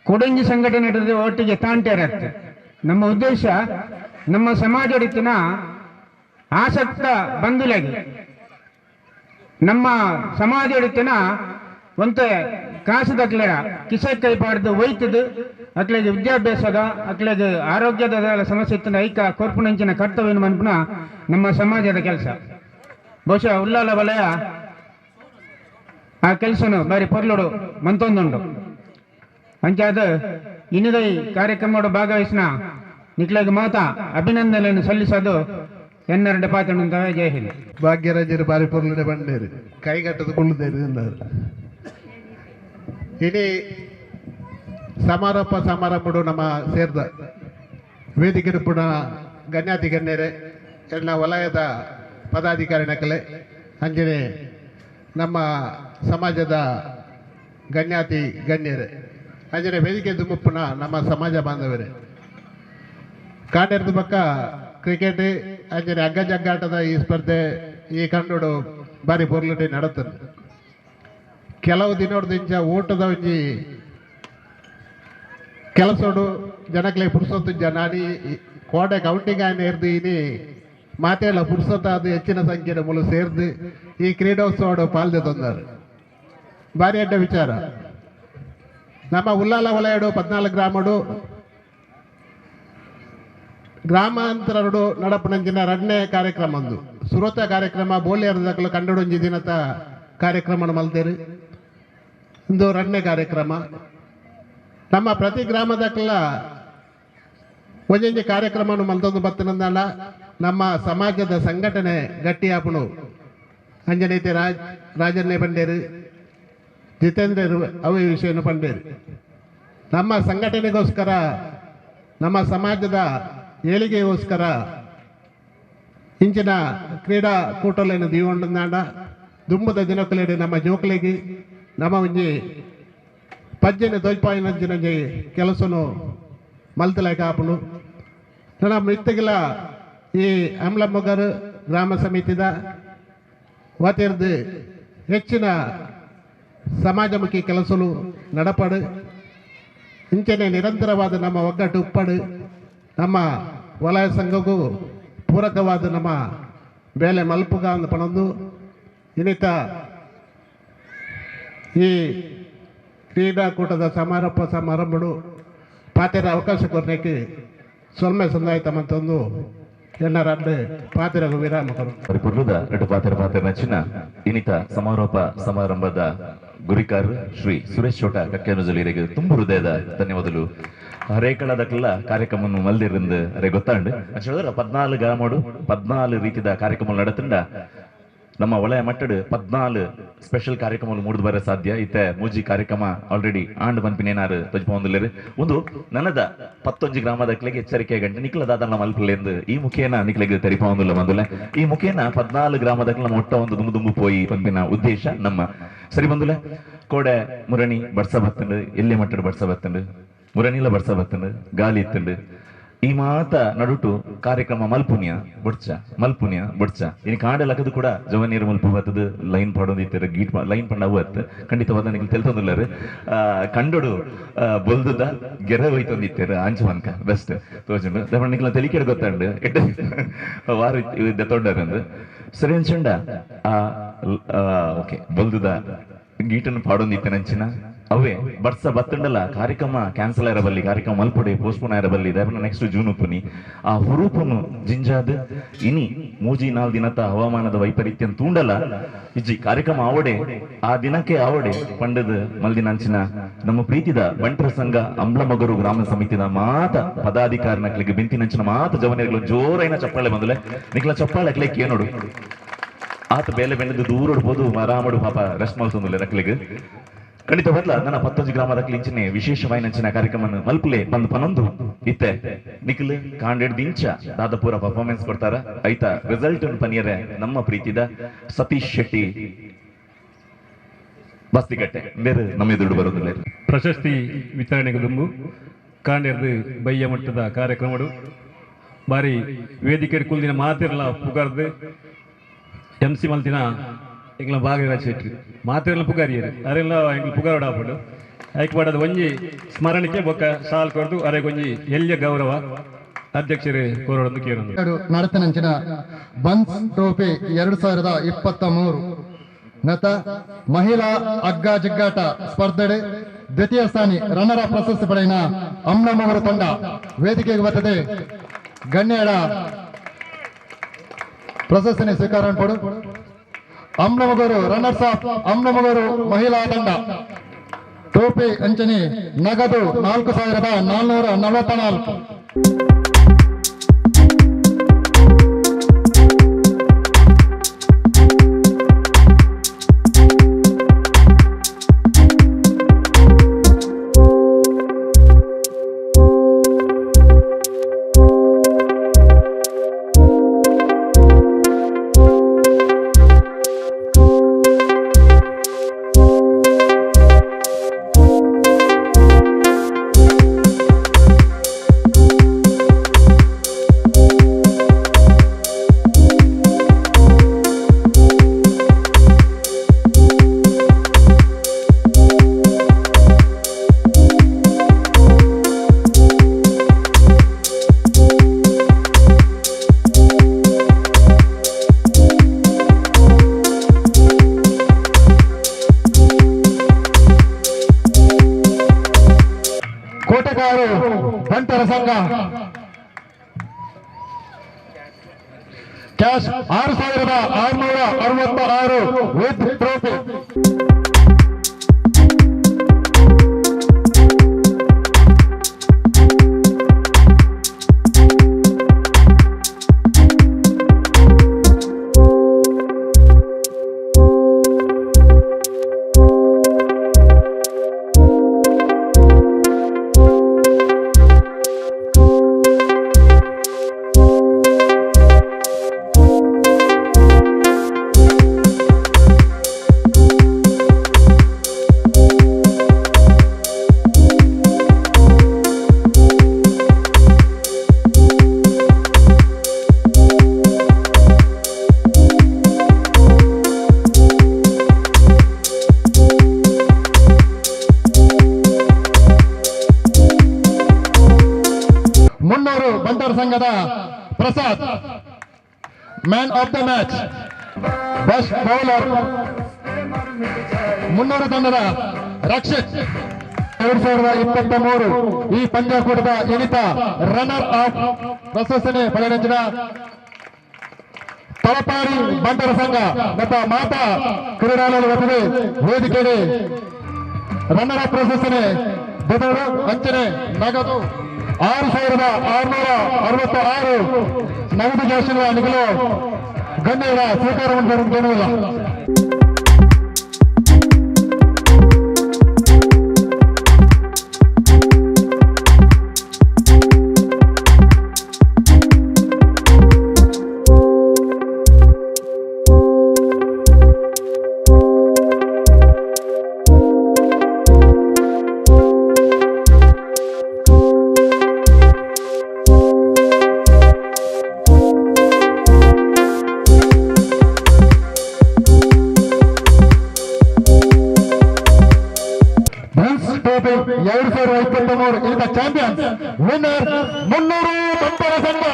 ಕೊಡಂಜಿ ಸಂಘಟನೆ ಒಟ್ಟಿಗೆ ತಾಂಟೇರತ್ತೆ. ನಮ್ಮ ಉದ್ದೇಶ ನಮ್ಮ ಸಮಾಜಡಿತ್ತಿನ ಆಸಕ್ತ ಬಂಧುಲಾಗಿ ನಮ್ಮ ಸಮಾಜಡಿತ್ತಿನ ಒಂತೆ ಕಾಸುದಕ್ಲೆರ ಕಿಸೆ ಕೈ ಪಾಡ್ದು ಒಯ್ತದು ಅಕ್ಲೆಗೆ ವಿದ್ಯಾಭ್ಯಾಸದ ಅಕ್ಲೆಗೆ ಆರೋಗ್ಯದ ಸಮಸ್ಯೆ ಇತ್ತಿನ ಐಕ ಕೊರ್ಪುನಂಚಿನ ಕರ್ತವ್ಯ ಮನ್ಪುನ ನಮ್ಮ ಸಮಾಜದ ಕೆಲಸ. ಬಹುಶಃ ಉಲ್ಲಾಲ ವಲಯ ಆ ಕೆಲಸನು ಬಾರಿ ಪೊರ್ಲುಡು ಮಂತೊಂದುಂಡು. ಅಂಚಾದ ಇನ್ನಿದೈ ಕಾರ್ಯಕ್ರಮದ ಭಾಗವಹಿಸಿನ ನಿಕ್ಲಾಗಿ ಮಾತಾ ಅಭಿನಂದನೆಯನ್ನು ಸಲ್ಲಿಸೋದು ಎನ್ನೆರಡು ಪಾತ್ರ. ಜೈ ಹಿಂದ್. ಭಾಗ್ಯರಾಜರು ಬಾರಿ ಪೊರ್ಲುಡೆ ಬಂಡೇರು ಕೈಗಟ್ಟದ ಕುಳ್ಳುದೇರು ಎಂದರು. ಇಡೀ ಸಮಾರೋಪ ಸಮಾರಂಭಡು ನಮ್ಮ ಸೇರ್ದ ವೇದಿಕೆ ಪುನಃ ಗಣ್ಯಾತಿ ಗಣ್ಯರೇ, ಎಲ್ಲ ವಲಯದ ಪದಾಧಿಕಾರಿ ನಕಲೆ, ಅಂಜನೆ ನಮ್ಮ ಸಮಾಜದ ಗಣ್ಯಾತಿ ಗಣ್ಯರೇ, ಅಂಜನೆ ವೇದಿಕೆ ದುಮ್ಮಪ್ಪನ ನಮ್ಮ ಸಮಾಜ ಬಾಂಧವರೇ, ಕಾಂಡೇರ್ದ ಪಕ್ಕ ಕ್ರಿಕೆಟ್ ಅಂಜನೆ ಹಗ್ಗ ಜಗ್ಗಾಟದ ಈ ಸ್ಪರ್ಧೆ ಈ ಕಂಡುಡು ಬಾರಿ ಪೊರ್ಲುಟಿ ನಡತದೆ. ಕೆಲವು ದಿನೋಡ್ದಿಂಚ ಊಟದ ಒಂಜಿ ಕೆಲಸೋಡು ಜನಕ್ಲೆ ಪುರ್ಸೊತ್ತು ಜನಾನಿ ಕೋಟೆ ಕೌಂಟಿಂಗ್ ಆಯ್ನ ಇರ್ದು ಇನಿ ಮಾತೆಲ್ಲ ಪುರ್ಸೊತ್ತಾದ ಹೆಚ್ಚಿನ ಸಂಖ್ಯೆಯ ಮೂಲ ಸೇರ್ದು ಈ ಕ್ರೀಡೋತ್ಸವಡು ಪಾಲ್ದೆ ತಂದರು. ಭಾರಿ ಅಡ್ಡ ವಿಚಾರ. ನಮ್ಮ ಉಲ್ಲಾಲ ವಲಯಡು 14 ಗ್ರಾಮಡು ಗ್ರಾಮಾಂತರಡು ನಡಪನಂಚಿನ ರಡ್ನೇ ಕಾರ್ಯಕ್ರಮ ಒಂದು ಸುರತ ಕಾರ್ಯಕ್ರಮ ಬೋಲಿಯರ್ದಕಲು ಕಂಡುಡೊಂಜಿ ದಿನತ ಕಾರ್ಯಕ್ರಮ ಮಲ್ತೇರು. ಇಂದು ರಡ್ನೇ ಕಾರ್ಯಕ್ರಮ. ನಮ್ಮ ಪ್ರತಿ ಗ್ರಾಮದಕ್ಕೆಲ್ಲ ಒಂಜೊಂಜಿ ಕಾರ್ಯಕ್ರಮವನ್ನು ಮಲ್ತೊಂದು ಬತ್ತನಂದಲ್ಲ ನಮ್ಮ ಸಮಾಜದ ಸಂಘಟನೆ ಗಟ್ಟಿಯಾಪುಣು ಅಂಜನೈತೆ ರಾಜನ್ನೇ ಪಂಡೇರು ಜಿತೇಂದ್ರರು ಅವು ವಿಷಯವನ್ನು ಪಂಡೇರು. ನಮ್ಮ ಸಂಘಟನೆಗೋಸ್ಕರ ನಮ್ಮ ಸಮಾಜದ ಏಳಿಗೆಗೋಸ್ಕರ ಇಂಚಿನ ಕ್ರೀಡಾಕೂಟಗಳನ್ನು ದೀವೊಂಡಾಂಡ ದುಂಬದ ದಿನಕ್ಕಲೇಡು ನಮ್ಮ ಜೋಕ್ಲೆಗೆ ನಮ್ಮ ಒಂಜಿ ಪಜ್ಜೆನೆ ತೋಜ್ಪಾಯಿನಂಚಿನ ಒಂಜಿ ಕೆಲಸನು ಮಲ್ತಲಾಯ್ಕ ಆಪುಂಡು. ನನ್ನ ಮಿತ್ತಗಿಲ ಈ ಅಮ್ಲಮೊಗರು ಗ್ರಾಮ ಸಮಿತಿದ ವತಿರ್ದು ಹೆಚ್ಚಿನ ಸಮಾಜಮುಖಿ ಕೆಲಸಲು ನಡಪಡು ಇಂಚನೆ ನಿರಂತರವಾದ ನಮ್ಮ ಒಗ್ಗಟ್ಟು ಉಪ್ಪಡು ನಮ್ಮ ವಲಯ ಸಂಘಕ್ಕೂ ಪೂರಕವಾದ ನಮ್ಮ ಬೇಲೆ ಮಲ್ಪುಗ ಅಂದ್ ಪಣೊಂದು ಇನ್ನಿತ ಈ ಕ್ರೀಡಾಕೂಟದ ಸಮಾರೋಪ ಸಮಾರಂಭಡು ಪಾತೆರ ಅವಕಾಶ ಕೊರಕ್ಕೆ ಸೊಲ್ಮೆ ಸಂದಾಯಿತ ಮಂತೊಂದು ಎನ್ನರಡ್ಡು ಪಾತೆರಗು ವಿರಾಮ ಕೊರು. ಪರಿಪೂರ್ಣದ ಎರಡು ಪಾತೆರ ಪಾತೆರ ನಚ್ಚಿನ ಇನ್ನಿತ ಸಮಾರೋಪ ಸಮಾರಂಭದ ಗುರಿಕಾರ ಶ್ರೀ ಸುರೇಶ್ ಚೋಟ ಕಕ್ಕೆನಜಲಿರಿಗೆ ತುಂಬ ಹೃದಯದ ಧನ್ಯವಾದಗಳು. ಹರೇಕಳದಕ್ಕೆಲ್ಲ ಕಾರ್ಯಕ್ರಮವನ್ನು ಮಲ್ದಿರಿಂದ ಅರೆ ಗೊತ್ತಾಂಡು ಅಂತ ಹೇಳಿದ್ರೆ 14 ಗ್ರಾಮಡು 14 ರೀತಿಯ ಕಾರ್ಯಕ್ರಮ ನಡತಂಡ ನಮ್ಮ ವಲಯ ಮಟ್ಟಡು 14 ಸ್ಪೆಷಲ್ ಕಾರ್ಯಕ್ರಮ ಮೂಡ್ದು ಬರ ಸಾಧ್ಯ. ಇತ್ತೆ ಮೂಜಿ ಕಾರ್ಯಕ್ರಮ ಆಲ್ರೆಡಿ ಆಂಡ್ ಪನ್ಪಿನೇನಾರು ತೊಜ್ಪೊಂದುಲ್ಲೆರ್. ಒಂದು ನನದ 11 ಗ್ರಾಮದಕ್ಲೆಗ್ ಎಚ್ಚರಿಕೆ ಗಂಟೆ ನಿಕ್ಲ ದಾದನ ಮಲ್ಪುಲೆಂದು ಈ ಮುಖೇನ ನಿಕ್ಲೆಗ್ ತೆರಿಪಾವೊಂದುಲ್ಲ ಬಂದುಲೆ. ಈ ಮುಖೇನ 14 ಗ್ರಾಮದಕ್ಲ ನಮ್ಮ ಒಟ್ಟ ಒಂದು ದುಂಬು ದುಂಬು ಪೋಯಿ ಪನ್ಪಿನ ಉದ್ದೇಶ ನಮ್ಮ. ಸರಿ ಬಂದುಲೆ, ಕೋಡೆ ಮುರಣಿ ಬರ್ಸ ಬತ್ತಂಡು, ಎಲ್ಲಿ ಮಟ್ಟಡು ಬರ್ಸ ಬತ್ತಂಡು, ಮುರಣಿಲ ಬರ್ಸ ಬತ್ತಂಡು, ಗಾಲಿ ಇತ್ತಂಡು. ಈ ಮಾತ ನಡುಟು ಕಾರ್ಯಕ್ರಮ ಮಲ್ಪುನಿಯ ಬೊಡ್ಚ ಮಲ್ಪುನಿಯ ಬೊಡ್ಚ ಇನ್ನು ಕಾಡೆ ಲಕ್ಕದು ಕೂಡ ಜವನೀರು ಮಲ್ಪ ಬತ್ತದು ಲೈನ್ ಪಾಡೊಂದಿತ್ತೆರ್, ಗೀಟ್ ಲೈನ್ ಪಂಡ ಅವು ಅತ್ತು ಖಂಡಿತವಾದ ನಿಕ್ಲು ತೆಲ್ತೊಂದುಲ್ಲೆರ್. ಕಂಡೊಡು ಬೊಲ್ದುದ ಗೆರೆ ಹೋಯ್ತೊಂದಿತ್ತೆರ್ ಆಂಚ ಮನ್ಕ ಬೆಸ್ಟ್ ತೋಜುಂಡು. ದಪಂಡ ನಿಕ್ಲ ತೆಲಿಕೆಡ್ ಗೊತ್ತಂಡು ಎಡ್ಡೆ ವಾರ ದೆತ್ತೊಂಡರಂದು. ಸರಿ ಅಂಚಂಡ ಓಕೆ ಬೊಲ್ದುದ ಗೀಟನ್ನು ಪಾಡೊಂದಿತ್ತೆನಂಚಿನ ಅವೇ ಬರ್ಸ ಬತ್ತಂಡಲ ಕಾರ್ಯಕ್ರಮ ಕ್ಯಾನ್ಸಲ್ ಆಯಿರಬಲ್ಲಿ, ಕಾರ್ಯಕ್ರಮ ಮಲ್ಪೊಡೆ ಪೋಸ್ಟ್ಪೋನ್ ಆಯಿರಬಲ್ಲಿ. ದಯಪಂಡ ನೆಕ್ಸ್ಟ್ ಜೂನ್ ಉಪ್ಪುನಿ ಆ ಹುರುಪುನು ಜಿಂಜಾದ್ ಇನಿ ಮೂಜಿ ನಾಲ್ ದಿನತ ಹವಾಮಾನದ ವೈಪರೀತ್ಯ ತೂಂಡಲ ಇಜ್ಜಿ ಕಾರ್ಯಕ್ರಮ ಆವಡೆ ಆ ದಿನಕ್ಕೆ ಆವಡೆ ಪಂಡದ ಮಲ್ದಿನಂಚಿನ ನಮ್ಮ ಪ್ರೀತಿದ ಬಂಟರ ಸಂಘ ಅಂಬ್ಲಮಗರು ಗ್ರಾಮ ಸಮಿತಿದ ಮಾತ ಪದಾಧಿಕಾರಿ ನಕ್ಲಿಗೆ ಬಿಂತಿನಂಚಿನ ಮಾತ ಜವನಿಯರ್ಗಳು ಜೋರೈನ ಚಪ್ಪಾಳೆ ಬಂದಲೆ ನಿಕ್ಲ ಚಪ್ಪಾಳೆ ಅಕ್ಲೆ ಕೇನೋಡು ಆತ ಬೇಲೆ ಬೆಳೆದು ದೂರಡು ಪೋದು ಆರಾಮಡು ಪಾಪ ರೆಸ್ಟ್ ಮಲ್ತೊಂದುಲ್ಲೆ ನಕ್ಲಿಗೆ. ಖಂಡಿತ ಬದ್ಲ ನನ್ನ 11 ಗ್ರಾಮದ ಕ್ಲಿಂಚಿನೆ ವಿಶೇಷವಾಯಿನಂಚಿನ ಕಾರ್ಯಕ್ರಮ ಮಲ್ಪುಲೆ ಬಂದು ಪನೊಂದು ಇತ್ತೆ ನಿಖಿಲ್ ಕಾಂಡೆಡ್ ದಿಂಚ ದಾದಪುರ ಪರ್ಫಾರ್ಮೆನ್ಸ್ ಕೊಡ್ತಾರ. ಐತಾ ರಿಸಲ್ಟ್ ಪನಿಯರೆ ನಮ್ಮ ಪ್ರೀತಿದ ಸತೀಶ್ ಶೆಟ್ಟಿ ಬಸ್ತಿಕಟ್ಟೆ ಬೇರೆ ನಮ್ಮ ಎದುರು ಬರೋದಿಲ್ಲ. ಪ್ರಶಸ್ತಿ ವಿತರಣೆಗೆ ದುಂಬು ಕಾಂಡೆರ್ದು ಬಯ್ಯ ಮಟ್ಟದ ಕಾರ್ಯಕ್ರಮಡು ಬಾರಿ ವೇದಿಕೆ ಕುಲ್ದಿನ ಮಾತಿರಲ್ಲ ಪುಗಾರ್ದು ಎಂ ಸಿ ಮಲ್ತಿನ ಎಂಗ್ಲ ಬಾಗಿರ ಶೆಟ್ಟಿ ಮಾತಿರಲ್ಲ ಪುಗಾರಿಯರು ಅರೆಲ್ಲ ಎಂಗ್ಲ ಪುಗಾರೋಡ ಆಪಡು ಐಕ್ ಪಾಡದ ಒಂಜಿ ಸ್ಮರಣಿಕೆ ಬೊಕ್ಕ ಸಾಲ್ ಕೊರ್ದು ಅರೆಗೊಂಜಿ ಎಲ್ಯ ಗೌರವ ಅಧ್ಯಕ್ಷರೇ ಕೋರೋಡೊಂದು ಕೇರೊಂದು. ನಡತನಂಚಿನ ಬನ್ಸ್ ಟ್ರೋಫಿ 2023 ನತ ಮಹಿಳಾ ಅಗ್ಗ ಜಿಗ್ಗಾಟ ಸ್ಪರ್ಧೆ ದ್ವಿತೀಯ ಸ್ಥಾನಿ ರನ್ನರ್ ಅಪ್ ಪ್ರಶಸ್ತಿ ಪಡೆಯಿನ ಅಮ್ನಮಗರು ತಂಡ ವೇದಿಕೆಗೆ ಬರ್ತದೆ. ಗಣ್ಯರ ಪ್ರಶಸ್ತಿని ಸ್ವೀಕಾರ ಪಡು ಅಮ್ನಮಗರು ರನ್ನರ್ಸ್ ಅಪ್ ಅಮ್ನಮಗರು ಮಹಿಳಾ ತಂಡ ಟೋಪಿ ಅಂಚನೆ ನಗದು 4444. ಕೋಟೆಗಾರು ಬಂಟರ ಸಂಘ ಕ್ಯಾಶ್ 6666 ವಿತ್ ಟ್ರೋಫಿ. ಬಂಟರ ಸಂಘದ Prasad man of the match. Best bowler ಮುನ್ನೂರು ತಂಡದ ರಕ್ಷಿತ್. 2023 ಈ ಪಂದ್ಯಾಕೂಟದ ಎನಿತ ರನ್ನರ್ ಅಪ್ ಪ್ರಶಸ್ತಿನಿ ಪಡೆದ ತಲಪಾಡಿ ಬಂಟರ ಸಂಘ ಮತ್ತು ಮಾತಾ ಕ್ರೀಡಾಳುಗಳು ವತಿಗೆ ವೇದಿಕೆಗೆ ರನ್ನರ್ ಅಪ್ ಪ್ರಶಸ್ತಿನಿ ದೊಡ್ಡವರು ಅಂಚನೆ ನಗದು 6666 ನಗದು ಜಾಸ್ತಿ ನಿಗಲು ಗಣ್ಯರ ಸ್ವೀಕಾರ ಮಾಡಲು. ಬುಲ್ಸ್ ಟ್ರೋಫಿ 2023 ಈತ ಚಾಂಪಿಯನ್ಸ್ ವಿನ್ನರ್ ಮುನ್ನೂರು ಬಂಟರ ಸಂಘ.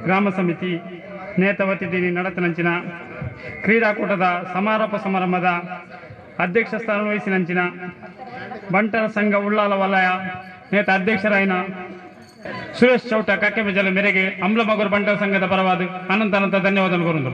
ಗ್ರಾಮ ಸಮಿತಿ ನೇತವತಿದ್ದೀನಿ ನಡತನಂಚಿನ ಕ್ರೀಡಾಕೂಟದ ಸಮಾರೋಪ ಸಮಾರಂಭದ ಅಧ್ಯಕ್ಷ ಸ್ಥಾನ ವಹಿಸಿನಂಚಿನ ಬಂಟರ ಸಂಘ ಉಳ್ಳಾಲ ವಲಯ ನೇತ ಅಧ್ಯಕ್ಷರಾಯಿನ ಸುರೇಶ್ ಚೌಟ ಕಕ್ಕೆಬೆಜಲ ಮೇರೆಗೆ ಅಂಬ್ಲಮಗೂರು ಬಂಟರ ಸಂಘದ ಪರವಾದ ಅನಂತ ಅನಂತ ಧನ್ಯವಾದಗಳು.